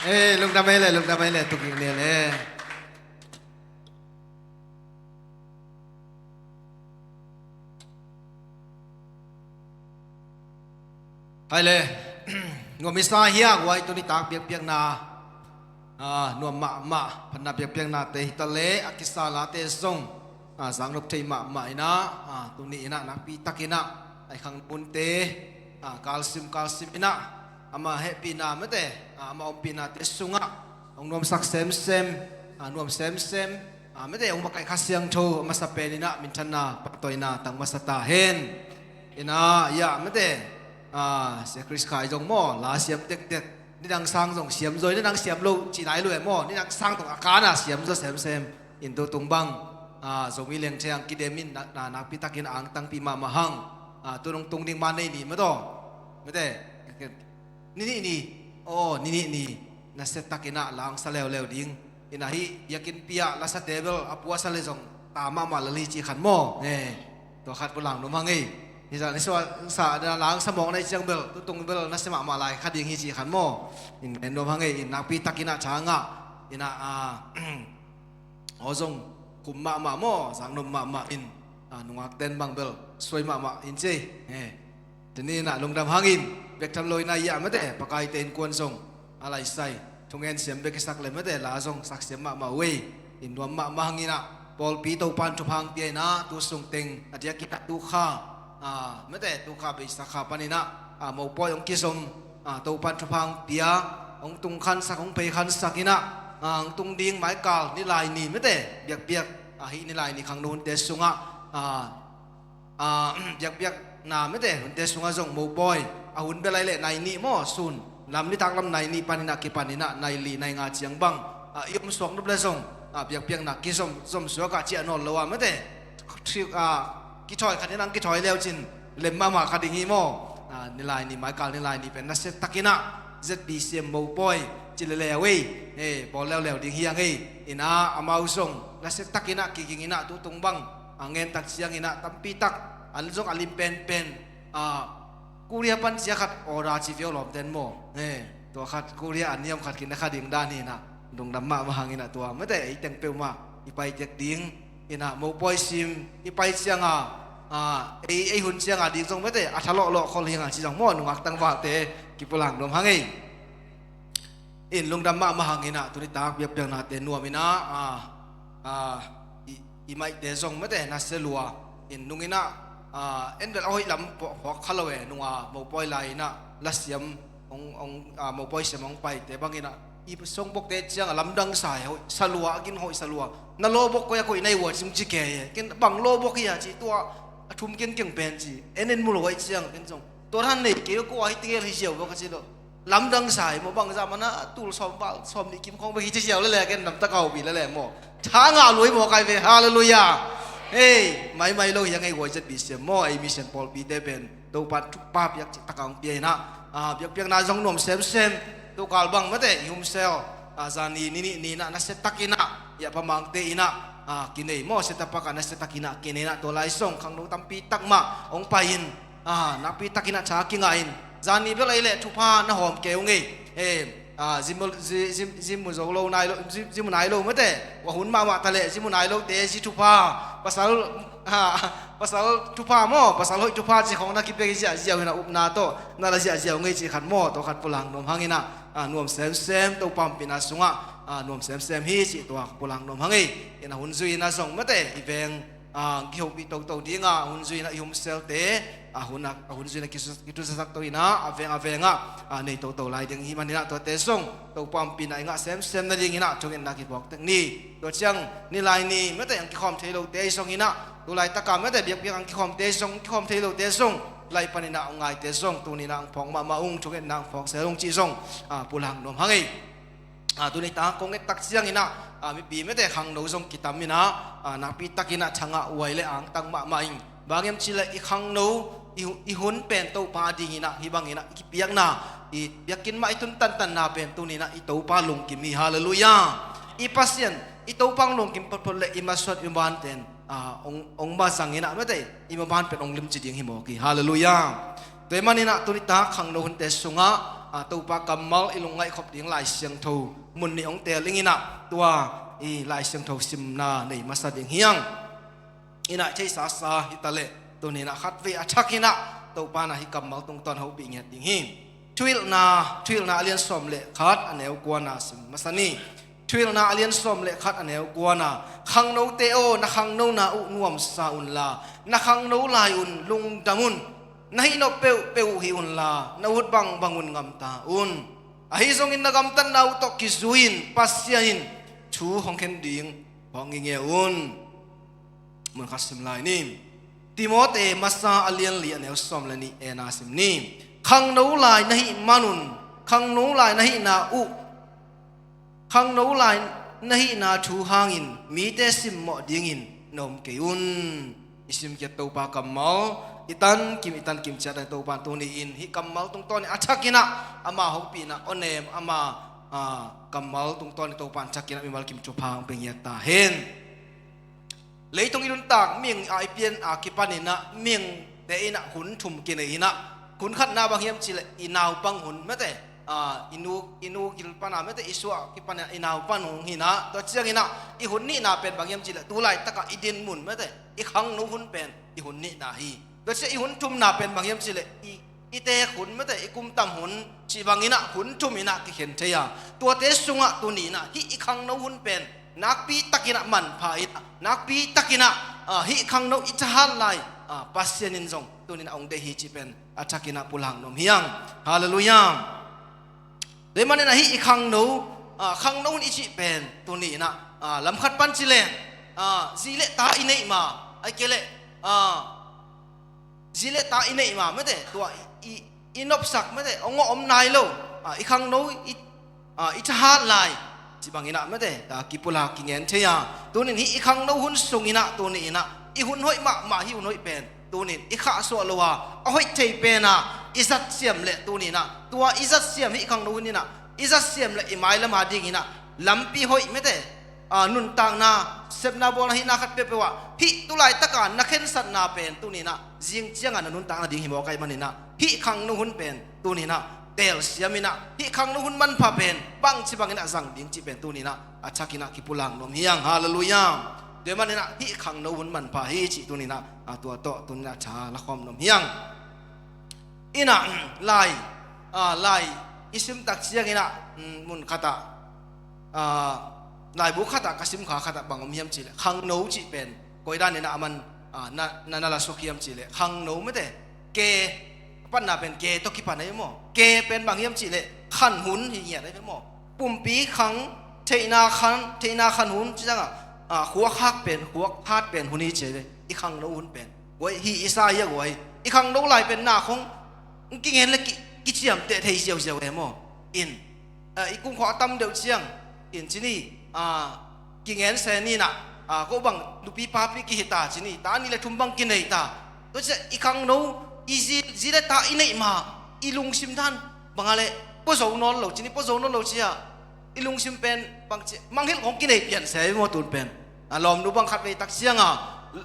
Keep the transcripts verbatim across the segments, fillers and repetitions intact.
Eh, lungdam ei le, lungdam ei le, tung kik ni le. Hai le, nuam i sa hiak, huai tuni tak biakpiakna, ah, nuam mahmah, phatna biakpiaknate hi ta le, a kisa late zong, ah, zaknop thei mahmah in ah, ah, tuni in ah nakpi takin ah, a i khang nunte, ah, kalsim kalsim in ah, ama hehpihna mate, ah, ama ompihnate sungah hong nuamsak semsem, ah, nuam semsem, ah, mate, hong makaih Kha Siangtho a masa pen in ah minthanna, pahtawina tang masa ta hen. In ah, ya, mate, ah, Sia Chris Khai zong maw, la siam tektek, nidang sang zong siam zaw, nidang siam lo cih nai lo e maw, nidang sang tawh a kana siam zaw semsem. In tu tung bang, ah, Zomi Lengthe ang kidem in na, na, nakpi takin angtangpi mahmah hang. Ah, tu nung tung ding ma nei ni mataw, mate, ni nih ni, aw, ni nih ni, nasia takin ah la hong sa leuleu ding. In ah hih biakinnpi ah la sate bel a puasa le zong ta mahmah lel hi cih khat maw. Eh, tua khat pulak nuam hang ei. Hi zah ni sua sa la hong sa mawk na hih ciang bel, tu tung bel nasia mahmah lai kha ding hi cih khat maw. In gen nuam hang ei, in nakpi takin ah tha ngah. In ah, ah, aw zong kum mahmah maw, zaknop mahmah in, ah, nungak ten bang bel suai mahmah in ci ei. Eh, tuni in ah lungdam hangin, bek tham lo in ah, ya, mate, pakaite innkuan zong a laisai, thungen siam bek i sak le, mate, la zong saksiam mahmah uh ei. In nuam mahmah hangin ah, pawlpi Topan thupha hong pia in ah, tu sung teng a diakin ah tu kha, ah, mate, tu kha beisa kha panin ah, ah, mopawi hong kizom, ah, Topan thupha hong pia, hong tung khansak, hong phei khansak in ah, ah, hong tung ding maikal Nilaini, mate, biakpiak, ah, hih Nilaini khangno hunte sungah, ah, ah, biakpiakna, mate, hunte sungah zong mopawi a hun bel ai leh nai nih maw, sun lam nitak lam nai nih panin ah kipan in ah nai li nai nga ciang bang, ah, i om suak nop le zong, ah, biakpiakna kizom, zom suak ah ciah nawn lo ah, mate, ah, kithawi khat in ah kithawi leu cin lem mahmah kha ding hi maw. Ah, Nilaini, maikal Nilaini pen nasia takin ah Z B C M mopawi ci leuleu ei, eh, bawl leuleu ding hi ang ei. In ah amau zong nasia takin ah kiging in ah tu tung bang, ah, ngen tak ciang in ah tampi tak an zong a lim penpen, ah, Korea pan cia khat order ci viau lawmten maw. Eh, tua khat Korea an niam khat kina kha ding dan hi in ah, lungdam mahmah hangin ah tua, mate, ei teng peuhmah i pai tek ding. In ah mopawi sim i pai ciang a, ah, ei, ei hun ciang a ding zong, mate, a tha lawhlawh khol hi ing a ci zong maw, nungak tangvalte kipulak nuam hang ei. In lungdam mahmah hangin ah tuni tak biakpiaknate nuam in ah, ah, ah, i, i maihte zong, mate, nasia lua. In nung in ah, ah, en bel a hoih lam pawh hawk kha lo e, nung a mopawi lai in ah la siam hong, hong, ah, mopawi siam hong paite bang in ah, i song bokte ciang a lamdang sa e, hoih sa lua, a gin hoih sa lua. Na lawbok koi a koih na hi ua ci hong ci kei e. Ken bang lawbok hi a ci, tua a thum kenkeng pen ci, en en mu lo ahih ciang ken zong tua than nei kei, ko a hi tegel hi ziau bawk a ci lo. Lamdang sa hi maw, bangzah mana tul sawm val sawm nih kim khawng bek hi ci ziau lele, ken lamtak a hopi lele maw. Tha ngah lua hi maw kai ve, halleluiah. Hei, maimai lo hi a ngei huai zet pi siam maw, ei mission pawlpite pen Topa thupha piak cih taka hong pia in ah, ah, biakpiakna zong nuam semsem. Tokal bang, mate, i humsel, ah, zani ni nih ni in ah nasia takin ah, i a pamangte in ah, ah, kinei maw, siatapak ah nasia takin ah kinei in ah, tua lai zong khangno tampi tak mah hong pai in, ah, nakpi takin ah tha kingah in, zani bel ai leh thupha na hawm kei ung ei. Eh, ah, zi mu, zi, zi, zi mu zo lo nai lo, zi, zi mu nai lo, mate, a hun mahmah ta leh zi mu nai lote zi thupha, pasal, ah, pasal thupha maw, pasal hoih thupha ci khawng na kipia ziahziah uh in ah, upna tawh na la ziahziah uh ngei ci khat maw, tua khat pulak nuam hangin ah, ah, nuam semsem, Topa ompihna sungah, ah, nuam semsem hi cih tua pulak nuam hang ei. In a hun zui in ah zong, mate, i veng, ah, kihopih toto ding a, a hun zui in ah i humselte, a hun a, a hun zui in ah kitu, kitusasak to in ah, a veng a veng ah, ah, nei toto lai ding hi manin ah, tuate zong Topa ompihna i ngah semsem nading in ah thungetna kibuak tek ni. Tua ciang Nilaini, mate, ang kikhawm thei lote zong in ah, tu laitak a, mate, biakpiak ang kikhawmte zong, kikhawm thei lote zong, lai panin ah hong ngaite zong tuni in ah hong phawk mahmah ung, thungetna hong phawk sel ung cih zong, ah, pulak nuam hang ei. Ah, tuni tak kong et tak ciang in ah, ah, mipi, mate, khangno zong kitam in ah, ah, nakpi takin ah tha ngah huai le angtang mahmah ing. Bang hiam cih leh i khangno, i, i hun pen Topa ding in ah, hih bang in ah i kipiakna, i biakinn mah i tun tantanna pen tuni in ah i Topa lungkim hi, halleluiah. I Pasian, i Topa hong lungkim photphot leh i masuan i maban pen, ah, hong, hong mazang in ah, mate, i maban pen hong limci ding hi mawk hi, halleluiah. Tua ahih manin ah tuni tak khangno hunte sungah, a, Topa kammal i lungngaih khop ding Lai Siangtho mun nih hong teel ding in ah, tua i Lai Siangtho simna nei masa ding hi hang. In ah, theihsa sa hi ta leh, tuni in ah khatvei a thak in ah Topa in ah hih kammal tungtawn hopih ngiat ding hi. Thuhilhna, Thuhilhna a lian sawm le khat, a neu kuana sim masa ni. Thuhilhna a lian sawm le khat, a neu kuana, "Khangnote aw, na khangnona uh nuamsa unla, na khangno lai un lungdam un. Na hih nop peuhpeuh uh hih unla, na ut bangbang un ngamta un. Ahi zongin na gamtatna uh tawh kizui-in Pasian in thu hong khen ding hong ngingeu un." Mun khat sim lai ni. Timote masa a lian li, a neu sawm le nih, ena sim ni. "Khangno lai na hih man un, khangno lai na hihna uh, khangno lai na hihna thu hangin mite simmawh dingin na om kei un." I simkhiat Topa kammal i tankim, i tankim ciat a Topa in tuni in hih kammal tungtawn in a thak in ah, ama hopihna awnem, ama, a, kammal tungtawn in Topa in a thak in ah mimal kim thupha hong pia ngiat ta hen. Leitung i nuntak ming a i pian a kipan in ah, mingte in ah hun thum kinei in ah, hun khatna bang hiam cih leh i naupang hun, mate, a, i nu, i nu gil pan a, mate, i suah kipan in ah i naupang hun hi in ah, tua ciang in ah i hun nihna pen bang hiam cih leh tu laitak a i dinmun, mate, i khangno hun pen i hun nihna hi. Tua ciang i hun thumna pen bang hiam cih leh i, i teek hun, mate, i kum tam hun cih bang in ah hun thum in ah kikhen thei a, tuate sungah tuni in ah hih i khangno hun pen nakpi tak in ah manpha in ah, nakpi tak in ah, a, hih khangno i thahat lai, a, Pasian in zong tuni in ah hong deih hi cih pen a thak in ah pulak nuam hi hang. Halleluiah. Tua ahih manin ah hih i khangno, a, khangno hun i cih pen tuni in ah, a, lam khat pan ci leng, a, zi le ta i neih ma, ahih kei leh, a, zi le ta i neih ma, mate, tua i, i, i nopsak, mate, hong om nai lo, a, i khangno i, a, i thahat lai cih bang in ah, mate, a, kipulak kingen thei a. Tuni in hih i khangno hun sung in ah, tuni in ah i hun hoih mahmah, hih hun hoih pen tuni in i khahsuah lo a, a hoih thei pen a i zat siam leh, tuni in ah tua i zat siam, hih i khangno hun in ah i zat siam leh i mailam a ding in ah lampi hoih, mate, a, nuntakna, sepna bawlna hihna khat peuhpeuh ah hih tu laitak a na khensatna pen tuni in ah zing ciang a na nuntakna ding hi mawk ahih manin ah, hih khangno hun pen tuni in ah telsiam in ah, hih khangno hun manpha pen bangci bang in ah zang ding cih pen tuni in ah a thak in ah kipulak nuam hi hang. Halleluiah. Tua ahih manin ah hih khangno hun manpha hi cih tuni in ah, a, tua tawh tuni in ah tha la khawm nuam hi hang. In ah, lai, a, lai i sim tak ciang in ah, mm, mun khat ah, a, laibu khat ah ka sim kha khat ah bang om hiam cih leh, khangno cih pen koi dan in ah a man, a, na, na, na la suk hiam cih leh, khangno, mate, ke, a panna pen ke tawh kipan ahi maw. Ke pen bang hiam cih leh khan hun hi ngiat ahi maw. Pumpi khang, theihna khan, theihna khan hun ci ciang a, a, khuak hat pen, khuak hat pen hun hi ci ve. I khangno hun pen, guai, hi i sa hi a guai. I khangno lai pen na khong kingen le ki, kiciamteh thei ziauziau e maw. In, a, i kung khua a tam deuh ciang in ci ni, a, kingen se ni in ah, a, ko bang nupi papi kihi ta ci ni, ta nih le thum bang kinei ta. Tua ciang i khangno, i zi, zi le ta i neih ma, i lungsim dan bang a leh pua zo nawn lo ci ni, pua zo nawn lo ci a, i lungsim pen bang ci, mangngilh khong kinei pian se maw tun pen. A, lawmnu bang khatvei tak ciang a,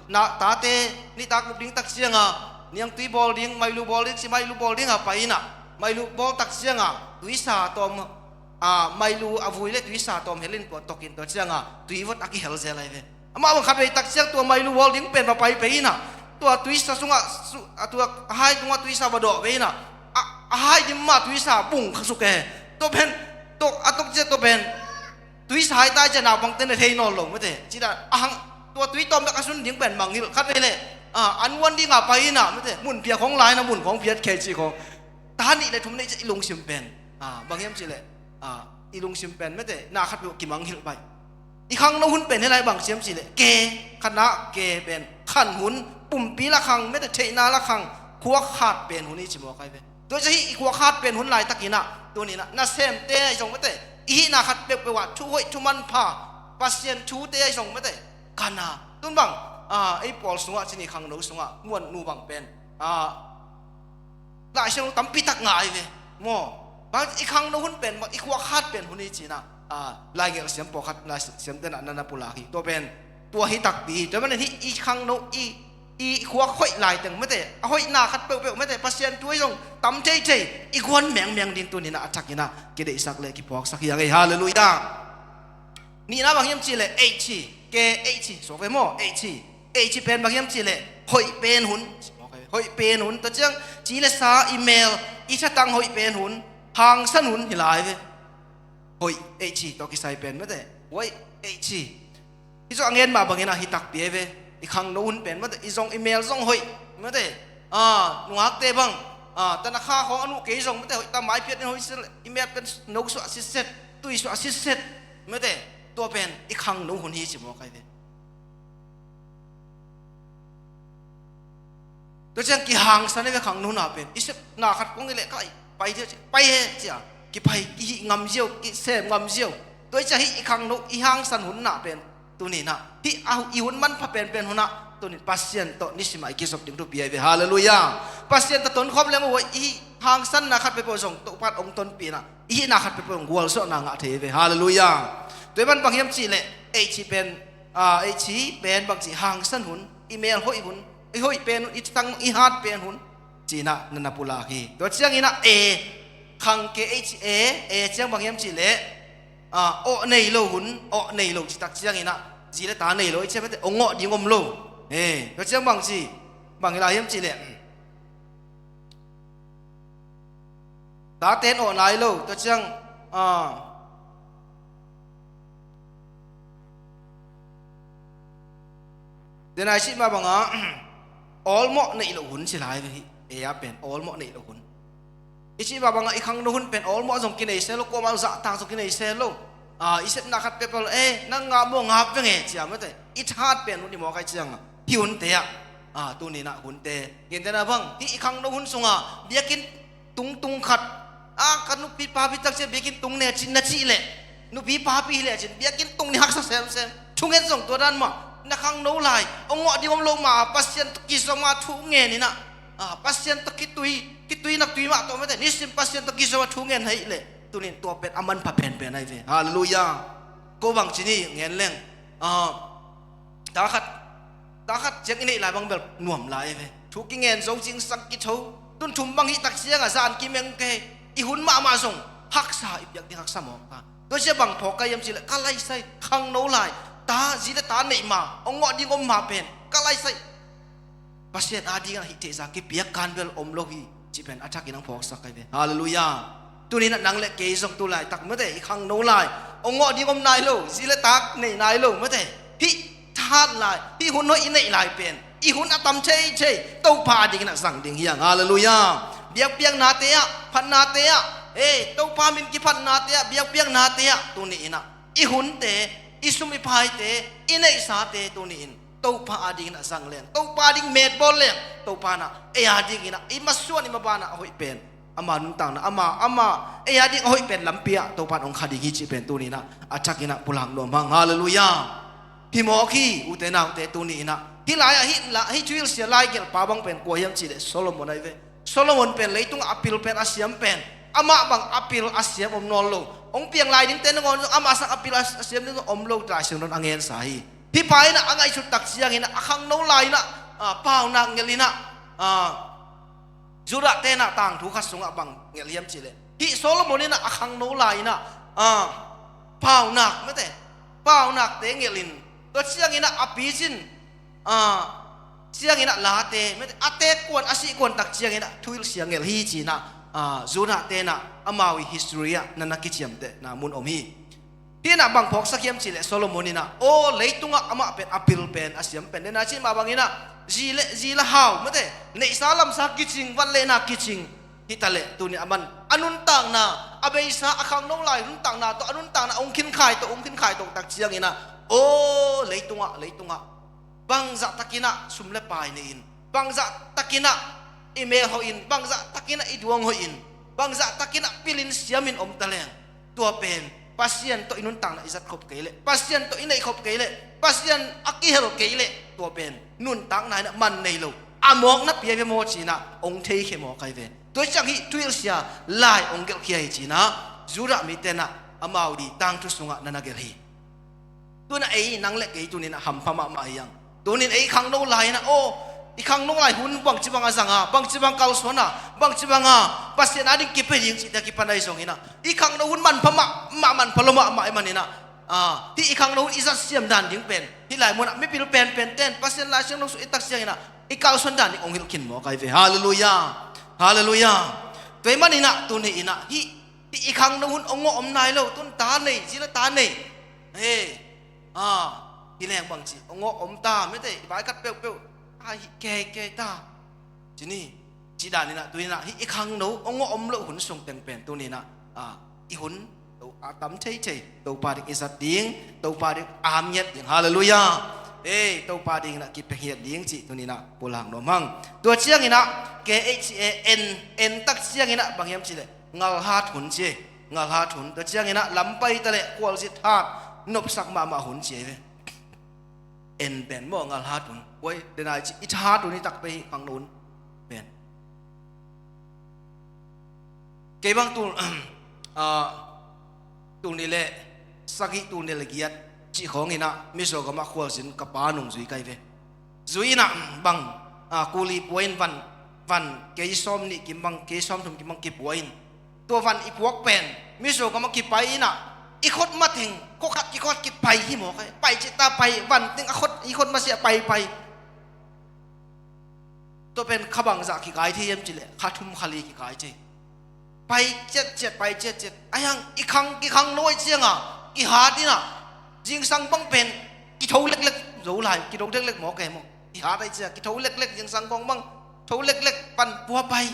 na, tate nitak lup ding tak ciang a, niangtui bawl ding, mailu bawl ding ci, mailu bawl ding a pai in ah, mailu bawl tak ciang a tuisa tawm, a, mailu a vui le tuisa tawm hel in tua tok in, tua ciang a tuivot a kihel zel ahi ve. Amah bang khatvei tak ciang tua mailu bawl ding pen va pai pei in ah, tua tuisa sungah, su, a, tua a hai tungah tuisa va dawh ve in ah, a, a hai dim mah tuisa bung kha suk e. Tua pen, tua a tok ciang tua pen tuisa hai ta ciang naupangte na thei nawn lo, mate. Ci dan a hang, tua tui tawm bek a sun ding pen mangngilh, khatvei leh, a, an uan ding a pai in ah, mate, mun phiat khong lai in ah mun khong phiat khei ci khong. Ta nih le thum neih ciang i lungsim pen, a, bang hiam cih leh, a, i lungsim pen, mate, na khat peuh kimangngilh pai. I khangno hun pen hi lai bang hiam cih leh, ke, khatna ke pen khan hun, pumpi la khang, mate, theihna la khang, khuak hat pen hun hi ci mawk ahi ve. Tua ciang hih i khuak hat pen hun laitak in ah, tuni in ah nasemte ahi zong, mate, i hihna khat peuhpeuh ah thu hoih thu manpha, Pasian thute ahi zong, mate, kan a, tun bang, a, ei pawl sungah ci ni, khangno sungah muannu bang pen, a, Lai Siangtho tampi tak ngah ahi ve maw. Bang i khangno hun pen, i khuak hat pen hun hi ci in ah, a, lai gelh siam pawlkhat, lai siamte in ah na na pulak hi. Tua pen tua hi takpi hi. Tua manin hih i khangno, i i khuak hoih laiteng mate, a hoihna khat peuhpeuh mate, Pasian thu ahi zong tam theithei i guan mengmeng ding tuni-in ah a thakin ah kideihsak le kiphuaksak hi hang ei. Halleluiah. Nihna bang hiam cihleh H, K H, suak ve maw, H, H pen bang hiam cihleh hoih pen hun. Hoih pen hun, tua ciang ci le sa, i mel, i thatang hoih pen hun, hangsan hun hi lai ve. Hoih, H tawh kisai pen mate. Hoih, H. Hih zong a ngen mah bangin ah hi takpi ei ve. I khangno hun pen mate, i zong i mel zong hoih mate. Ah, nungakte bang, ah, tanakha khawng a nuh kei zong mate, hoih ta, maiphiat in hoih sitset, i mel pen no suah sitset, tui suah sitset mate. Tua pen i khangno hun hi ci mawk ai ve. Tua ciang kihangsan ei ve khangno na pen. I sepna khat kong i leh ka pai thei, pai he cia, kipai, kihih ngam ziau, kisem ngam ziau. Tua i ciang hih i khangno, i hangsan hun na pen tuni-in ah, hih a, i hun manpha penpen hun ah tuni-in Pasian tawh nisim ah i kizop ding thupi ai ve. Halleluiah. Pasian tawh tonkhawm leng uh, i hangsanna khat peuhpeuh zong Topa'n hong tonpih in ah, i hihna khat peuhpeuh hong gualzawhna ngah thei ve. Halleluiah. Tua i ban bang hiam cihleh H pen, ah, H pen bang ci, hangsan hun, i mel hoih hun, i hoih pen hun, i tang i hat pen hun ci-in ah na na pulak hi. Tua ciangin ah A, khang K H A, A ciang bang hiam cihleh, ah, awh nei lo hun, awh nei lo citak ciangin ah zi le ta nei lo i ciah mate, hong awh ding om lo. Eh, tua ciang bang ci, bang hi lai hiam cihleh, tate in awh nai lo, tua ciang, ah, den a i cih mah bangah awlmawh neih loh hun ci lai ve hih. A a pen awlmawh neih loh hun. I cih mah bangah i khangno hun pen awlmawh zong kinei se lo, kuamah zahtak zong kinei se lo. Ah, i sepna khat peuhpeuh, eh, nang ngap maw, ngap veng e cia mate, i thahat pen hun i mawk ai ciangah hih hunte ah, ah, tuni-in ah hunte, gentehna bang, hih i khangno hun sungah biakinn tungtung khat, ah, ka nupi papi tak ciah biakinn tung ne cin na cih leh, nupi papi hi lecin biakinn tung ni haksa semsem. Thungen zong tua dan mah, na khangno lai, hong awh ding om lo mah, Pasian tawh kizom a thungen in ah, ah, Pasian tawh kitui, kitui nak tui mah tawh mate, nisim Pasian tawh kizom a thungen hi leh, tuni-in tua pen a manpha penpen ai ve. Halleluiah. Ko bang ci ni ngen leng, ah, ta khat, ta khat ciang i neih lai bang bel nuam lai ve. Thu kingen zo, cingsang kitho. Tun thum bang hih tak ciangah zan kimeng kei. I hun mahmah zong haksa i piak ding haksa mawk ta. Tua ciah bang phawk ka hiam cihleh, ka laisai khangno lai, ta, zi le ta neih ma, hong awh ding om ma pen ka laisai Pasian adingin ah hih theihsa kipiak kan bel om lo hi cih pen a thakin hong phawksak ai ve. Halleluiah. Tuni-in ah nang le kei zong tu laitak mate, i khangno lai, hong awh ding om nai lo, zi le ta nei nai lo mate, hih thahat lai, hih hun hoih i neih lai pen, i hun a tam theithei Topa adingin ah zang ding hi hang. Halleluiah. Biakpiaknate ah, phatnate ah, eh, Topa min kiphatnate ah, biakpiaknate ah tuni-in ah i hunte, i sum i paite, i neihsate tuni-in Topa adingin ah zang leng, Topa ading metbawl leng, Topa in ah ei adingin ah i masuan i maban ah a hoih pen, ama nuntakna, ama, ama ei ading a hoih pen lampi ah Topa in hong kha ding hi cih pen tuni-in ah a thakin ah pulak nuam hang. Halleluiah. Hi mawk hi, ute naute, tuni-in ah hih lai-ah hih la, hih thuhilhsia lai gelhpa bang pen kua hiam cihleh Solomon ai ve. Solomon pen leitungah a pil pen, a siam pen, amah bang a pil a siam om nawn lo. Hong piang lai dingte nangawn zong amah sang a pil a, a siam ding zong om lo, Lai Siangtho in a ngensa hi. Hih pa in ah a ngaihsut tak ciangin ah a khangno lai-in ah, ah, paunak ngelh in ah, ah, Judah te in ah tangthu khat sungah bang ngelh hiam cihleh, hih Solomon in ah a khangno lai-in ah, ah, paunak mate, paunakte ngelh in, tua ciangin ah a picin, ah, ciangin ah late mate, a teek kuan, a sih kuan tak ciangin ah thuhilhsia ngelh hi ci-in ah, ah, Judah te in ah amau i history ah na na kiciamtehna mun om hi. Hih in ah bang phawksak hiam cihleh Solomon in ah, aw, leitungah amah pen a pil pen, a siam pen, den a cih mah bangin ah zi le, zi le hau mate, neihsa lamsa kicing, vat le na kicing hi ta leh, tuni-in aman a nuntakna, a beisa, a khangno lai nuntakna tawh, a nuntakna hong khinkhai tawh, hong khinkhai tawh tak ciangin ah, aw, leitungah, leitungah bangzah takin ah sum le pai nei-in, bangzah takin ah i mel hoih in, bangzah takin ah i duang hoih in, bangzah takin ah pilin siamin om ta leng, tua pen Pasian tawh i nuntakna i zat khop kei leh, Pasian tawh i neih khop kei leh, Pasian a kihel kei leh, tua pen nuntakna in ah man nei lo, a mawkna pi ai ve maw ci-in ah hong theikhia mawk ai ve. Tua ciang hih thuhilhsia lai hong gelhkhia hi ci-in ah Judah mite in ah amau i tangthu sungah na na gelh hi. Tun ah ei, nang le kei tuni-in ah hampha mahmah hi hang. Tuni-in ei khangno lai-in ah, aw, I khangno lai hun bangci banga zanga, bangci bang kalsuana, bangci banga Pasian ading kipia ding cihte kipan ahi zonginah, i khangno hun manpha mahmah, manpha lo mahmah i maninah, ah, hih i khangno hun i zatsiam dan ding pen hih lai munah mipil penpen ten Pasian Lai Siangtho sung i tak cianginah i kalsuan dan ding hong hilh khin mawk ahi ve. Halleluiah. Halleluiah. Tua i maninah tuni inah hih, hih i khangno hun hong ngawh om nai lo, tun ta nei, zila ta nei. He, ah, hi leng bangci hong ngawh om ta mete, i vaikhat peuhpeuh a hih kei kei ta. Cini, ci daninah tuninah hih i khangno hong ngawh om loh hun sung teng pen tuninah, ah, i hun a tam theithei Topa ding i zat ding, Topa ding a ham ngiat ding. Halleluiah. Ei, Topa dinginah kipia ngiat ding cih tuninah pulak nuam hang. Tua cianginah K H A N, en tak cianginah bang hiam cihleh ngalhat hun ci. Ngalhat hun. Tua cianginah lampai taleh khualzin hat, nopsak mahmah hun ci ei ve. En pen maw, ngalhat hun. Oi, denai ci, i thahat hun i takpe hi khangno hun pen. Kei bang tul, ah, tul nih le sagih, tul nih le giat cih khawnginah Mizogamah khualzin ka pa nung zui kai ve. Zui inah bang, ah, kuli pua in van, van kei sawm nih kim bang, kei sawm thum kim bang kipua in. Tua van i puak pen Mizogamah kipai inah i khut mateng khua khat kikhua khat kipai hi mawk ai. Pai cita pai, van teng a khut, i khut masiah pai pai. Tua pen kha bangzah kikai thei hiam cihleh kha thum kha li kikai thei. Pai ciatciat, pai ciatciat. Ahi hang i khang, kikhangno ahi cianga kihat inah zingsang bang pen kitho leklek zo lai, kitho leklek mawk ei maw. Kihat ahi cia kitho leklek, zingsang khawng bang tho leklek, pan pua pai.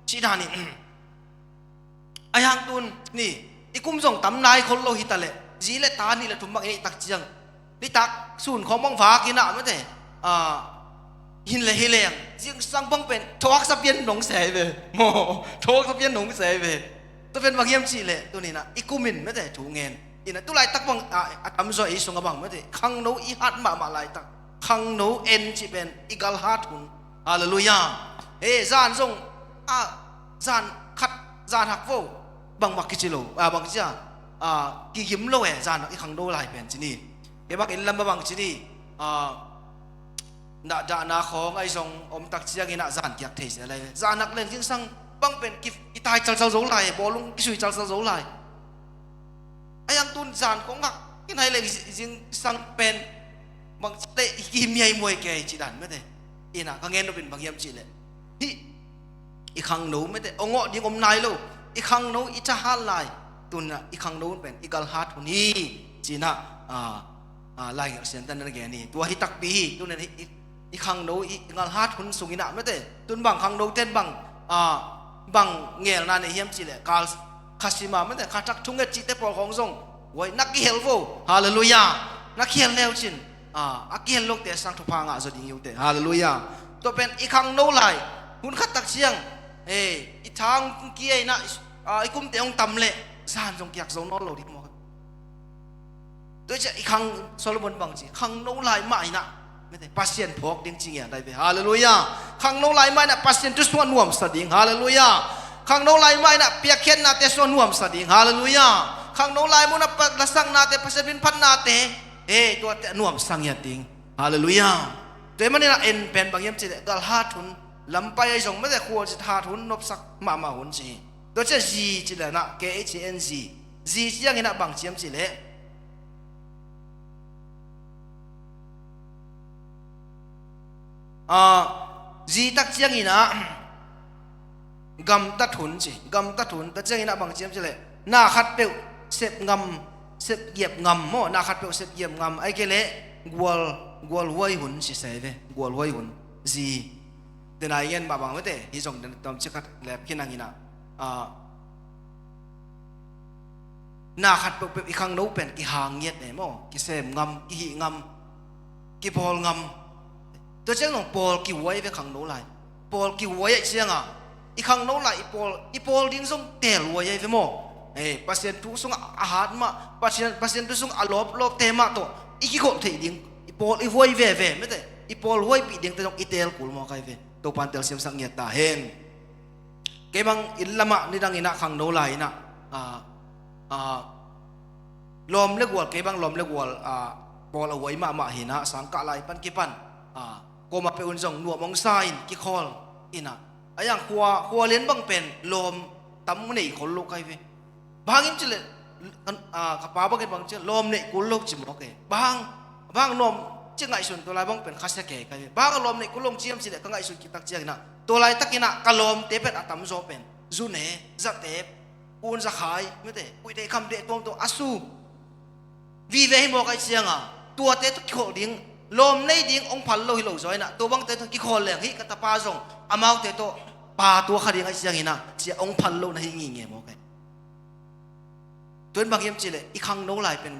Cih danin ahi hang tun ni, i kum zong tam nai khol lo hitaleh zi le ta nih le thum bang i neih tak ciang, nitak sun khawng bang vak inah mete, ah, hin le hi leng zingsang bang pen thawhaksa pian nong sei ve maw. Thawhaksa pian nong sei ve. Tua pen bang hiam cihleh tuninah i kumin mete thu ngen inah tulaitak bang, ah, a tamzaw ei sungah bang mete khangno i hat mahmah laitak, khangno en cih pen i galhat hun. Halleluiah. He, zan zong, ah, zan khat, zan hak vo. Bangmah kici lo, ah, bang cia, ah, kigim lo e, zan hak i khangno lai pen cini. Kei bang inn lam bang cini, ah, dah, dahna khawng ahi zong om tak cianginah zan kiak thei sia lai. Zan hak leng zingsang bang pen ki, kitai calcal zo lai, bawlung kisui calcal zo lai. Ahi hang tun zan khawng hak kinhai leng zi-, zingsang pen bang cihleh i kihim hiai muai kei cih dan mete. Inah ka ngen nopin bang hiam cihleh hih i khangno mete hong ngawh ding om nai lo. I khangno i thahat lai, tunah i khangno hun pen i galhat hun hi. Cinah, ah, ah, Lai Ngelh Siangtho in na gen hi. Tua hi takpi hi. Tunah i, i, i khangno i, i galhat hun sunginah mete tun bang khangno ten bang, ah, bang ngelna nei hiam cihleh kal khasima mete khatak thunget cihte pawl khawng zong, oi, na kihel vo. Halleluiah. Na kihel neu cin, ah, a kihel lote sang thupha ngah zaw ding hi uh teh. Halleluiah. Tua pen i khangno lai hun khat tak ciang, eh, i thang kia inah, ah, i kumte hong tam leh zan zong kiak zo nawn lo ding maw. Tua ciah i khang, Solomon bang ci, khangno lai mah inah mete Pasian phawk ding ci ngiat ai ve. Halleluiah. Khangno lai mah inah Pasian thu sungah nuamsa ding. Halleluiah. Khangno lai mah inah piakkhiatnate sungah nuamsa ding. Halleluiah. Khangno lai munah pa-, lasaknate, Pasian min phatnate, he, tuate nuamsa ngiat ding. Halleluiah. Tua i maninah en pen bang hiam cihleh galhat hun, lampai ahi zong mete khualzin hat hun, nopsak mahmah hun ci hi. Tua ciah zi ci lenah K H A N zi. Zi cianginah bang ciam cihleh, ah, zi tak cianginah gamtat hun ci. Gamtat hun. Tua cianginah bang ciam cihleh na khatpeuh sep ngam, sep giap ngam maw, na khatpeuh sep giap ngam, ahih kei leh gual, gualhuai hun ci sai ve. Gualhuai hun. Zi. Denai ngen mah bang mete hi zong den tom cikhat lep khin hanginah, ah, na khat peuhpeuh i khangno pen kihang ngiat ne maw, kisem ngam, kihih ngam, kipawl ngam. Tua ciang zong pawl kihuai ve khangno lai. Pawl kihuai ahih cianga i khangno lai i pawl, i pawl ding zong teelhuai ahi ve maw. Eh, Pasian thu sungah a hat mah, Pasian, Pasian thu sungah a lawplawpte mah tawh i kikholh theih ding, i pawl i huai veve mete, i pawl huaipih dingte zong i teel kul mawk ahi ve. Topan telsiamsak ngiat ta hen. Kei bang inn lamah nidang inah khangno lai inah, ah, ah, lawm le gual, kei bang lawm le gual, ah, pawl a huai mahmah hinah, sangkah lai pan kipan, ah, kuamah peuh un zong nuam hong sa in kikhawl inah. A iang khua, khua lian bang pen lawm tam nei khol lo kai ve. Bang hangin cileh, a, ka pa bangin bang cileh lawm neih kul lo ci mawk e. Bang, bang lawm ci ngaihsun tua lai bang pen khasia kei kai ve. Bang a lawm neih kul lo ciam cileh ka ngaihsun kik tak cianginah tua laitak inah ka lawmte pen a tamzaw pen zune, zatep, un zakhai, mete, kuih deh kham deh tuamtuam a su vive hi mawk aih cianga tuate tawh kikholh ding, lawm nei ding hong phal lo hi lo zaw inah tua bangte tawh kikhawl leng hih ka tapa zong amaute tawh pa tua kha ding aih cianginah cia hong phal lo na hi ngingei mawk e. Tuan bang hiam cileh i khangno lai pen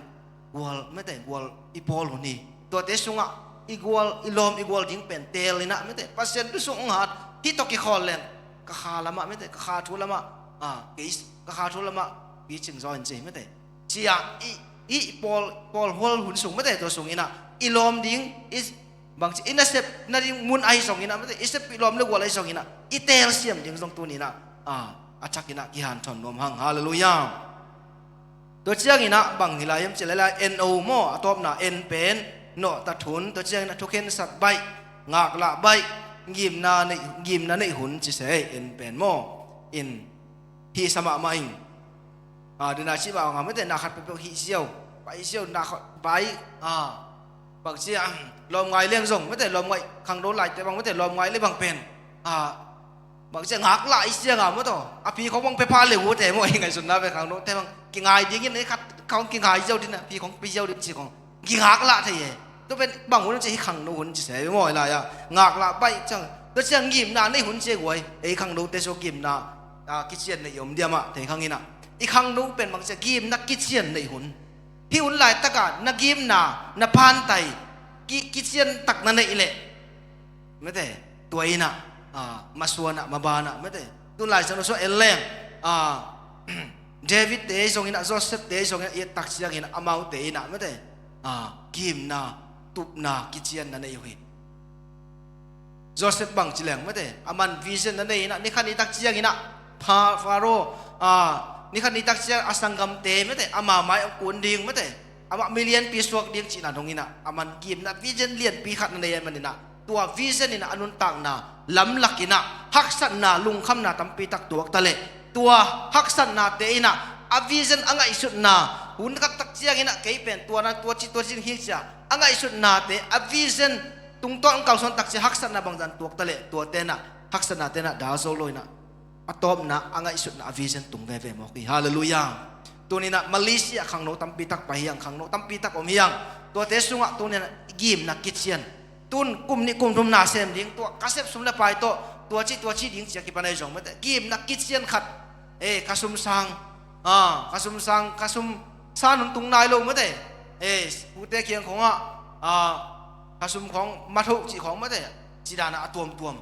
gual, mete, gual i pawl hun hi. Tuate sungah i gual, i lawm i gual ding pen teel inah, mete, Pasian tu sung hong hat hih tawh kikhawl leng ka kha lamah, mete, ka kha thu lamah, a, kei ka kha thu lamah picing zaw in ci, mete. Cia i, i pawl, pawl hual hun sung, mete, tua sung inah i lawm ding, i bangci i nasep nading mun ahi zonginah, mete, i seppih lawm le gual ahi zonginah i teelsiam ding zong tuninah, a, a cakinah kihanthawn nuam hang. Halleluiah. Tua cianginah bang hi lai hiam cileh lai N O maw, a tawpna N pen nawhtat hun, tua cianginah thukhensat baih, ngaklah baih, gimna neih, gimna neih hun ci se ei, N pen maw. In hih sa mahmah in, a, dena cih mah banga, mete, na khat peuhpeuh hih ziau, pai ziau, na khat pai, a, bangci a, lawm ngai leng zong, mete, lawm ngai khangno laite bang, mete, lawm ngai le bang pen, a, bangci a ngaklah i sianga maw taw, a phi khong bang pepha le ute maw, i ngaihsutna pen khangnote bang kingai dingin, ei khat khong kingai ziau ding, a phi khong pi ziau ding ci khong kingaklah thei e. Tua pen bang hun ci hi, khangno hun ci se maw, i lai-ah ngaklah baih ciang, tua ciang gimna neih hun ci e guai. Ei khangnote sung gimna, a, kician neih om diamah thei khanginah i khangno pen bangci a gimna kician neih hun. Hih hun laitaka na gimna, na phantai ki, kician tak na neih leh, mete, tua inah, a, masuanah, mabanah, mete, tun lai ciang na suah en leng, a, David te zonginah, Joseph te zonginah i et tak cianginah amaute inah, mete, a, gimna, tupna, kicianna nei uh hi. Joseph bang ci leng, mete, aman vision na nei inah, ni khat ni tak cianginah Pha-, Pharaoh, a, ni khat ni tak ciang a sanggamte, mete, ama mai a kun ding, mete, amah mi lianpi suak ding cihna donginah aman gimna vision lianpi khat na nei a maninah tua vision inah a nuntakna lamlakinah haksatna, lungkhamna tampi tak tuakta leh, tua haksatnate inah a vision a ngaihsutna hun khat tak cianginah kei pen tua na, tua ci, tua ci ding hi cia a ngaihsutnate a vision tungtawn kalsuan tak cia haksatna bangzah tuakta leh, tuate inah, haksatnate inah dal zo lo inah a tawpna, a ngaihsutna, a vision tung veve mawk hi. Halleluiah. Tuninah Malaysia khangno tampi tak pai hiang, khangno tampi tak om hiang. Tuate sungah tuninah gimna kician, tun kum nih kum thum na sem ding, tua ka sep sum le pai tawh tua ci, tua ci ding cia kipan ahi zong, mete, gimna kician khat. E, ka sum sang, a, ka sum sang, ka sum san hun tung nai lo, mete. E, pute kiang khongah, a, ka sum khong matho cih khong, mete, cidanah a tuamtuam.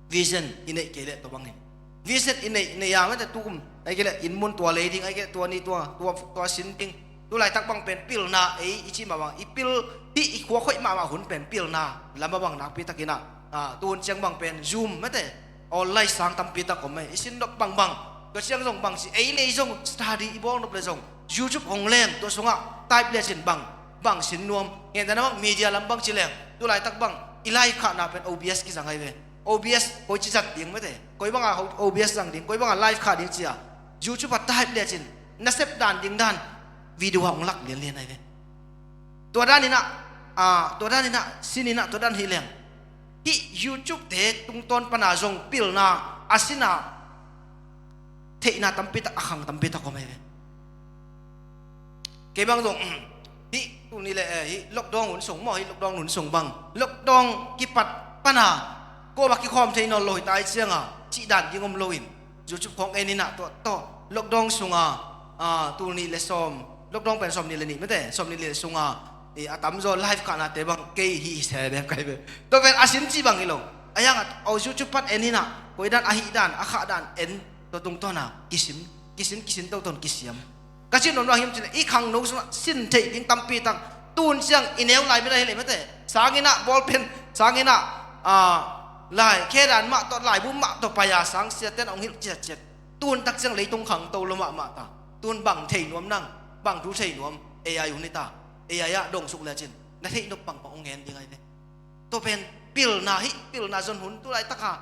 Vision i neih kei leh tua bangin, vision i neih, neih a, mete, tukum ahi kei leh inn mun tua lei ding, ahi kei leh tua ni tua, tua, tua sin ding. Tu laitak bang pen pilna, ei i cih mah bang i pil, hih i khuak hoih mahmah hun pen pilna lamah bang nakpi takinah, a, tuhun ciang bang pen Zoom, mete, online sang tampi tak om e, i sin nop bangbang. Tua ciang zong bang ci, ei lei zong study i bawl nop le zong YouTube hong leng, tua sungah type lecin bang, bang sin nuam. Ngen dana bang media lam bang ci leng, tu laitak bang i live khahna pen O B S kizang ahi ve. O B S koi ci zat ding, mete, koi banga O B S zang ding, koi banga live khah ding cia YouTube a type lecin na sep dan ding dan video a hong lak lianlian ahi ve. Tua dan inah, a, tua dan inah, sin inah, tua dan hi leng, hih YouTube te tungtawn pana zong pilna, a sina theihna tampi tak, a khang tampi tak om ahi ve. Kei bang zong, hih tuni le, eh, hih lockdown hun sung maw, hih lockdown hun sung bang, lockdown kipat pana kawma kikhawm thei nawn lo hi ta ahi cianga cih dan ding om loin YouTube khong en inah tua tawh lockdown sunga, a, tul nih le sawm, lockdown pen sawm nih le nih, mete, sawm nih le nih sunga, i, a tamzaw live khahnate bang kei hi se bek kai ve. Tua pen a sin cih bang hi lo. A iang a, o, YouTube pan en inah koi dan, a hih dan, a khah dan en, tua tungtawna kisim, kisin, kisin toton kisiam. Ka cih nuam lo hiam cileh i khangno sungah sin theih ding tampi tak tun ciang i neu lai mi na hi leh, mete, sanginah bawlpen, sanginah, a, lai khedan mah tawh, laibu mah tawh pai a sang siaten a hong hilh ciatciat. Tun tak ciang leitung khangto lo mahmah ta. Tun bang thei nuam nang, bang thu thei nuam, A I hun hi ta. A I ah dong suk lecin na theih nop bangbang hong ngen ding ahi ve. Tua pen pilna, hih pilna zon hun tu laitak a,